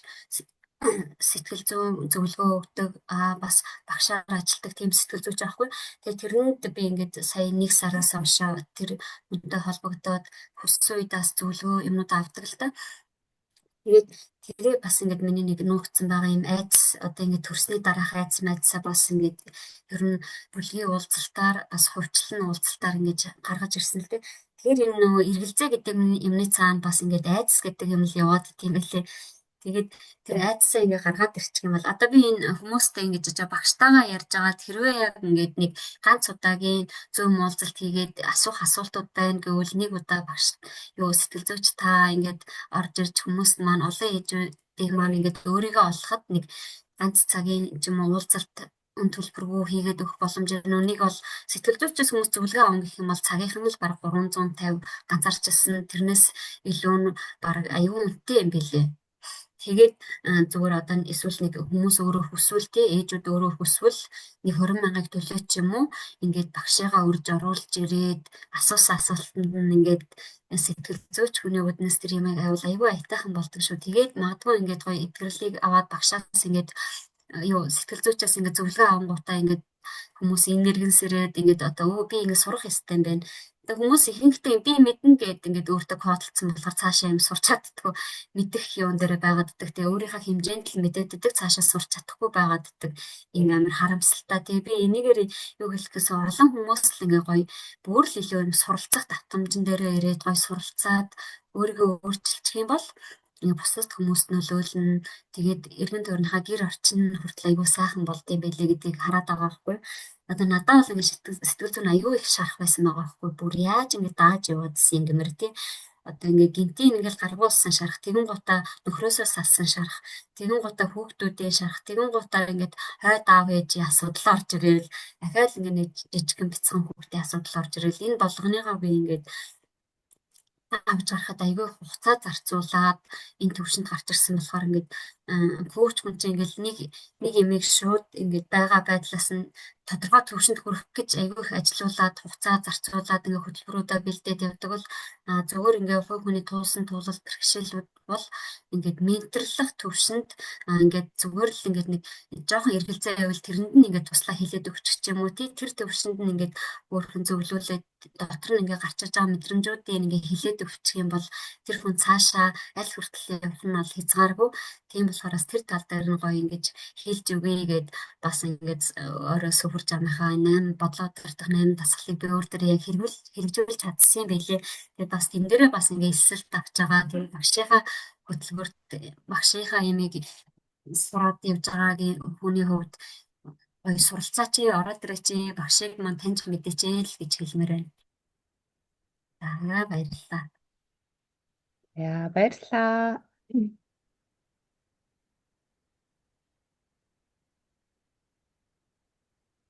сэтгэл зүйн зөвлөгөө өгдөг, бас багшаар ажилладаг тийм сэтгэл зүйч аахгүй. Тэгээд тэрнүүд би ингээд сая нэг сараас хойш тэр хүнтэй холбогдоод хүссэн үед бас зөвлөгөө юмнууд авдаг л та. Тэгээд тэрийг бас ингээд миний нэг нуугдсан байгаа юм айдас одоо ингээд төрсний дараах айдас майдсаа бас ингээд ер нь бүлгийн уулзалтаар бас хувьчлан уулзалтаар ингээд гаргаж ирсэн л дээ. Тэгэхээр энэ нөгөө эргэлзээ гэдэг юмны цаана бас ингээд айдас гэдэг юм л яваад тийм байлээ. Тэгээд тэр айдасаа ингээ гаргаад ирчих юм бол одоо би энэ хүмүүстэй ингэж багштайгаа ярьж байгаа хэрвээ яг ингээд нэг ганц удаагийн зүүн уулзалт хийгээд асуух асуултууд байна гэвэл нэг удаа багш юу сэтгэл зүйч та ингээд орж ирж хүмүүс маань олон ээжүүдийг маань ингээд өөрийгөө олоход нэг ганц цагийн ч юм уу уулзалт үн төлбөргүй хийгээд өгөх боломж нүг бол сэтгэл зүйчээс хүмүүс зөвлөгөө авах гэх юм бол цагийнх нь л бараг 350 ганцаарчилсан тэрнээс илүү нь бараг аюу үнэтэй юм билээ. Тэгээд зүгээр одоо эсвэл нэг хүмүүс өөрөө хүсвэл те ээжүүд өөрөө хүсвэл нэг 20 мянгаыг төлөө ч юм уу ингээд багшигаа үрж оруулж ирээд асуусан асуултанд нь ингээд сэтгэл зүйч хүний үүднээс тэр юмыг авал айгүй аятайхан болдог шүү. Тэгээд магадгүй ингээд гоё эдгэрлийг аваад багшаас ингээд юу сэтгэл зүйчээс ингээд зөвлөгөө авангуудаа ингээд хүмүүс энергэнсэрээд ингээд одоо өө би ингээд сурах ёстой юм байна. Одоо хүмүүс ихэнхдээ би мэднэ гэд ингээд өөртөө кодлцсон болохоор цаашаа юм сурч чаддгүй мэдэх юун дээр байгаад ддаг. Тэгээ өөрийнхөө хэмжээнд л мэдээд ддэг цаашаа сурч чадахгүй байгаад ддаг. Ийм амар харамсалтай. Тэгээ би энийгээр юу хэлэх гэсэн олон хүмүүс л ингээд гоё бүр л илүү юм суралцах давтамжин дээрээ ирээд гоё суралцаад өөрийгөө өөрчилчих юм бол ингээ бусад хүмүүст нөлөөлнө. Тэгээд эргэн тойрныхаа гэр орчин хүртэл айгүй сайхан болд юм байлээ гэдгийг хараад байгаа байхгүй. Одоо надад бол ингээ сэтгэл зүйн айгүй их шарах байсан байгаа байхгүй. Бүр яаж ингээ дааж яваадсэн юм гэмээр тий. Одоо ингээ гинтийн ингээл гаргуулсан шарах, тэгэн гутаа нөхрөөсөө салсан шарах, тэгэн гутаа хүүхдүүдийн шарах, тэгэн гутаа ингээд хойд аав ээжийн асуудал орж ирээл, ахаал ингээ нэг жижигхэн бяцхан хүүхдийн асуудал орж ирээл энэ болгоныгоо би ингээд авч гарахад айгүй хугацаа зарцуулаад энэ төвшөнд гарч ирсэн болохоор ингээд Коуч хүн чинь ингээл нэг нэг юмыг шууд ингээд байгаа байдлаас нь тодорхой түвшинд хүрэх гэж айгүй их ажилуулад, хугацаа зарцуулаад, ингээд хөтөлбөрүүдээ бэлдээд явдаг бол зүгээр ингээд хувь хүний туулсан туулалт, бэрхшээлүүд бол ингээд менторлох түвшинд ингээд зүгээр л ингээд нэг жоохон эргэлзээ байвал тэрэнд нь ингээд туслаа хэлээд өгчих ч юм уу, тий, тэр түвшинд нь ингээд өөрхөн зөвлүүлээд, дотор нь ингээд гарч иж байгаа мэдрэмжүүдийг ингээд хэлээд өгчих юм бол тэр хүн цаашаа аль хүртэл явах нь бол хязгааргүй. Тийм болохоор тэр тал дээр нь гоё ингэж хэлж өгье гээд бас ингээд орой сөхөрж амынхаа 8 бодлоо дурдах 8 дасгалыг би өөр дээр яг хэрэгжүүлж чадсан юм байлээ. Тэгээд бас тэн дээрээ бас ингээд элсэлт авч байгаа. Тэгээд багшийнхаа хөтөлбөрт, багшийнхаа ямыг сураад явж байгаагийн хүний хувьд гоё суралцаач, ороод ирээч, багшийг маань таньж мэдээч л гэж хэлмээр байна. За, баярлалаа. За, баярлалаа.